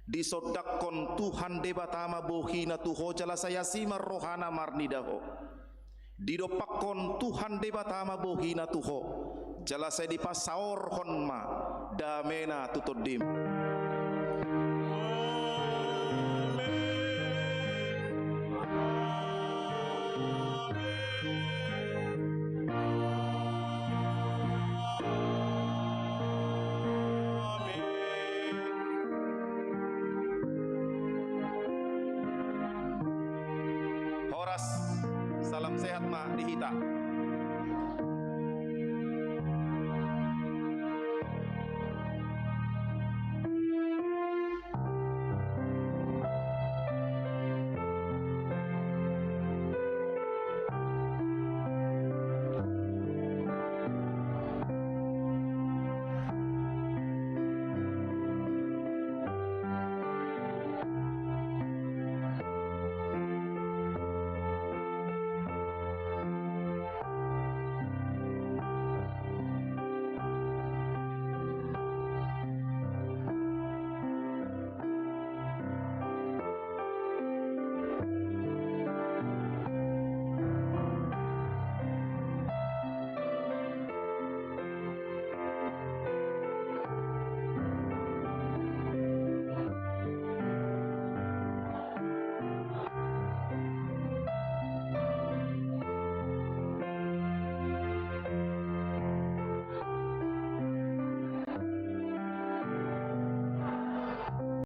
Disondangkon Tuhan Debata ma bohina tu ho jala sai asi ma rohana marnida ho. Didompakkon Tuhan Debata ma bohina tu ho jala sai dipasaorhon ma damena tu tondim. Horas, salam sehat ma di hita.